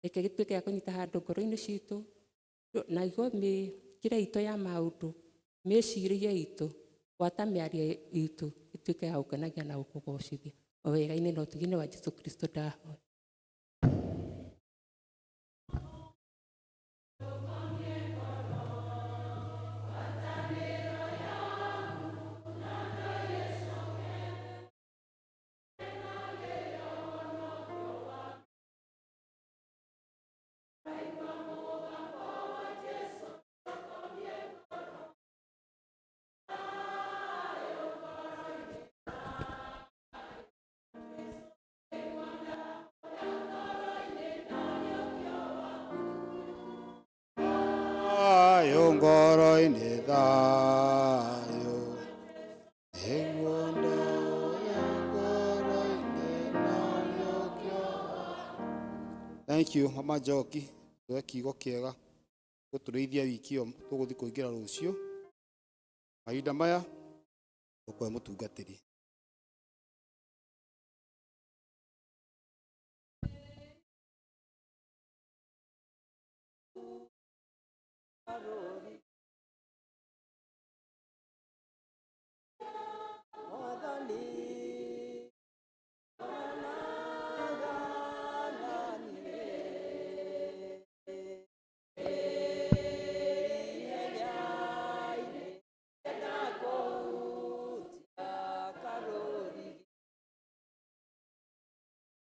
reke gĩtuĩke gĩa kũnyita handũ ngoro-inĩ citũ, na igua mĩkĩre itũ ya maũndũ, mĩcirĩrie itũ, gwata mĩario itũ ĩtuĩke ya gũkenagia na gũkũgocithia o wega-inĩ na ũtugi-inĩ wa Jesu Kristo ndahoya. ngoro-inĩ thayũ nĩguo ndaũya ngoro-inĩ nariũkio. Thank you Mama Njoki, tũhe kiugo kĩega gũtũrĩithia wiki ĩyo tũgũthiĩ kũingĩra rũciũ. Mahinda maya tũkũhe mũtungatĩri.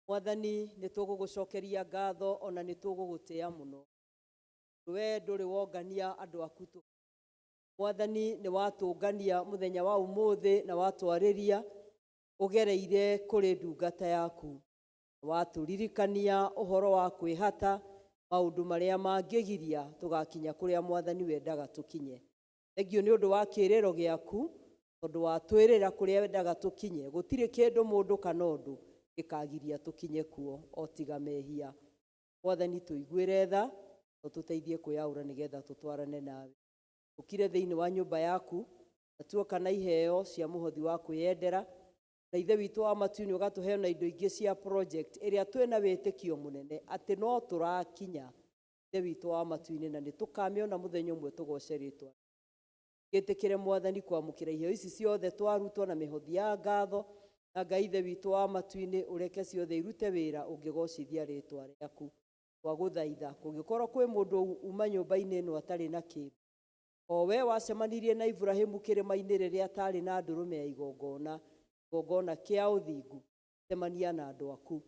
Mwathani nĩ tũgũgũcokeria ngatho ona nĩ tũgũgũtĩa mũno, we ndũrĩ wongania andũ aku tũ. Mwathani nĩ watũngania mũthenya wa ũmũthĩ na watwarĩria ũgereire kũrĩ ndungata yaku, watũririkania ũhoro wa kwĩhata maũndũ marĩa mangĩgiria tũgakinya kũrĩa Mwathani wendaga tũkinye. Thengiũ nĩ ũndũ wa kĩĩrĩro gĩaku, tondũ watwĩrĩra kũrĩa wendaga tũkinye, gũtirĩ kĩndũ mũndũ kana ũndũ gĩkagiria tũkinye kuo o tiga mehia. Mwathani tũiguĩre tha, ũtũteithie kwĩyaũra nĩgetha tũtwarane nawe. Ũkire thĩinĩ wa nyũmba yaku, na tuoka na iheo cia mũhothi wa kwĩyendera, na Ithe witũ wa matu-inĩ ũgatũhe na indo ingĩ cia project ĩrĩa twĩna wĩtĩkio mũnene atĩ no tũrakinya Ithe witũ wa matu-inĩ, na nĩ tũkamĩona mũthenya ũmwe tũgoce rĩtwa. Gĩtĩkĩre Mwathani kwamũkĩra iheo ici ciothe twarutwo na mĩhothi ya ngatho, na Ngai Ithe witũ wa matu-inĩ ũreke ciothe irute wĩra ũngĩgocithia rĩtwa rĩaku. Twagũthaitha kũngĩkorwo kwĩ mũndũ uma nyũmba-inĩ ĩno atarĩ na kĩndũ, o we wacemanirie na Iburahĩmu kĩrĩma-inĩ rĩrĩa atarĩ na ndũrũme ya igongona, igongona kĩa ũthingu, cemania na andũ aku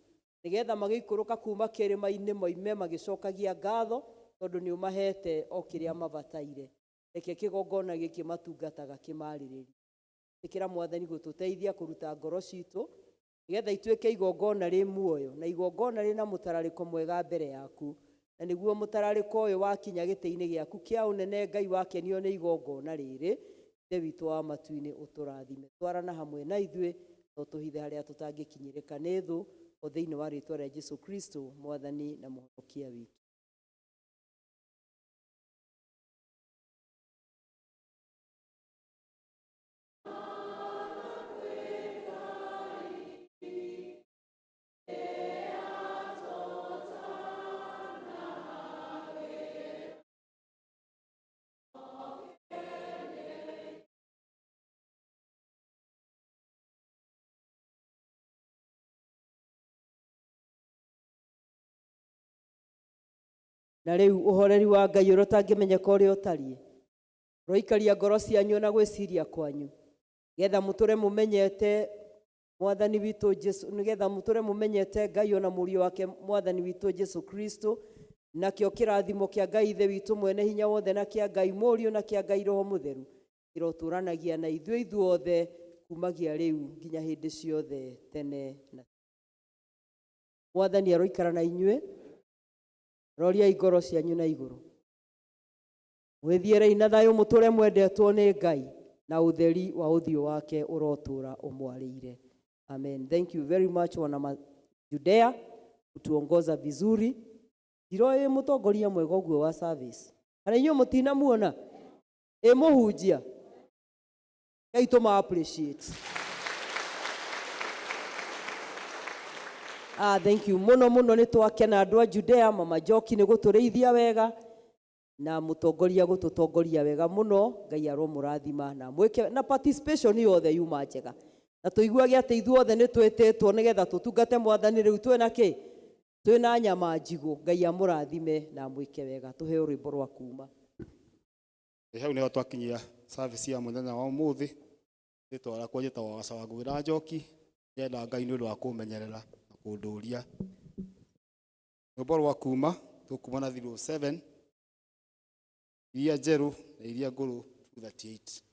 nĩgetha magĩikũrũka kuma kĩrĩma-inĩ moime magĩcokagia ngatho, tondũ nĩ ũmahete o kĩrĩa mabataire. Reke kĩgongona gĩkĩ matungataga kĩmarĩrĩrie. Ĩtĩkĩra Mwathani gũtũteithia kũruta ngoro citũ nĩgetha ituĩke igongona rĩ muoyo na igongona rĩna mũtararĩko mwega mbere yaku, na nĩguo mũtararĩko ũyũ wakinya gĩtĩ-inĩ gĩaku kĩa ũnene Ngai wakenio nĩ igongona rĩrĩ. Ithe witũ wa matu-inĩ ũtũrathime, twarana hamwe na ithuĩ na ũtũhithe harĩa tũtangĩkinyĩrĩka nĩ thũ, o thĩinĩ wa rĩtwa rĩa Jesu Kristo Mwathani na Mũhonokia witũ. Na rĩu ũhoreri wa Ngai ũrĩa ũtangĩmenyeka ũrĩa ũtariĩ, ũroikaria ngoro cianyu na gwĩciria kwanyu, nĩgetha mũtũre mũmenyete Mwathani witũ Jesu, nĩgetha mũtũre mũmenyete Ngai ona Mũriũ wake Mwathani witũ Jesu Kristo, nakĩo kĩrathimo kĩa Ngai Ithe witũ mwene hinya wothe na kĩa Ngai Mũriũ na kĩa Ngai Roho Mũtheru kĩrotũranagia na ithuĩ ithuothe kumagia rĩu nginya hĩndĩ ciothe tene na tene. Mwathani aroikara na inyuĩ, roriai ngoro cianyu na igũrũ, mwĩthiĩrei na thayũ, mũtũre mwendetwo nĩ Ngai, na ũtheri wa ũthiũ wake ũrotũra ũmwarĩire. Amen. Thank you very much wana Judea kutuongoza vizuri. Ndiroĩ mũtongoria mwega ũguo wa service. Kana inyuĩ mũtinamuona ĩ mũhunjia, Ngai tũma appreciate. Ah, thank you muno muno, nĩ twakena andũ a Judea. Mama Njoki nĩ gũtũrĩithia wega na mũtongoria gũtũtongoria wega mũno. Ngai aromũrathima na mwĩke na participation yothe yuma njega, na tũiguage atĩ ithuothe nĩ twĩtĩtwo nĩgetha tũtungate Mwathani. Rĩu twĩna kĩ? Twĩna nyama njigũ. Ngai amũrathime na amwĩke wega. Tũheo rwĩmbo rwa kuma. Hau nĩho twakinyia service ya mũthenya wa ũmũthĩ. Rĩtwa rĩakwa njĩtagwo Gaca wa Ngũgĩ na Njoki. Ndĩrenda Ngai nĩ ũndũ wa kũmenyerera na kũndũria. Rwĩmbo rwa kuma tũkuma na 07 iria njerũ na iria ngũrũ 238.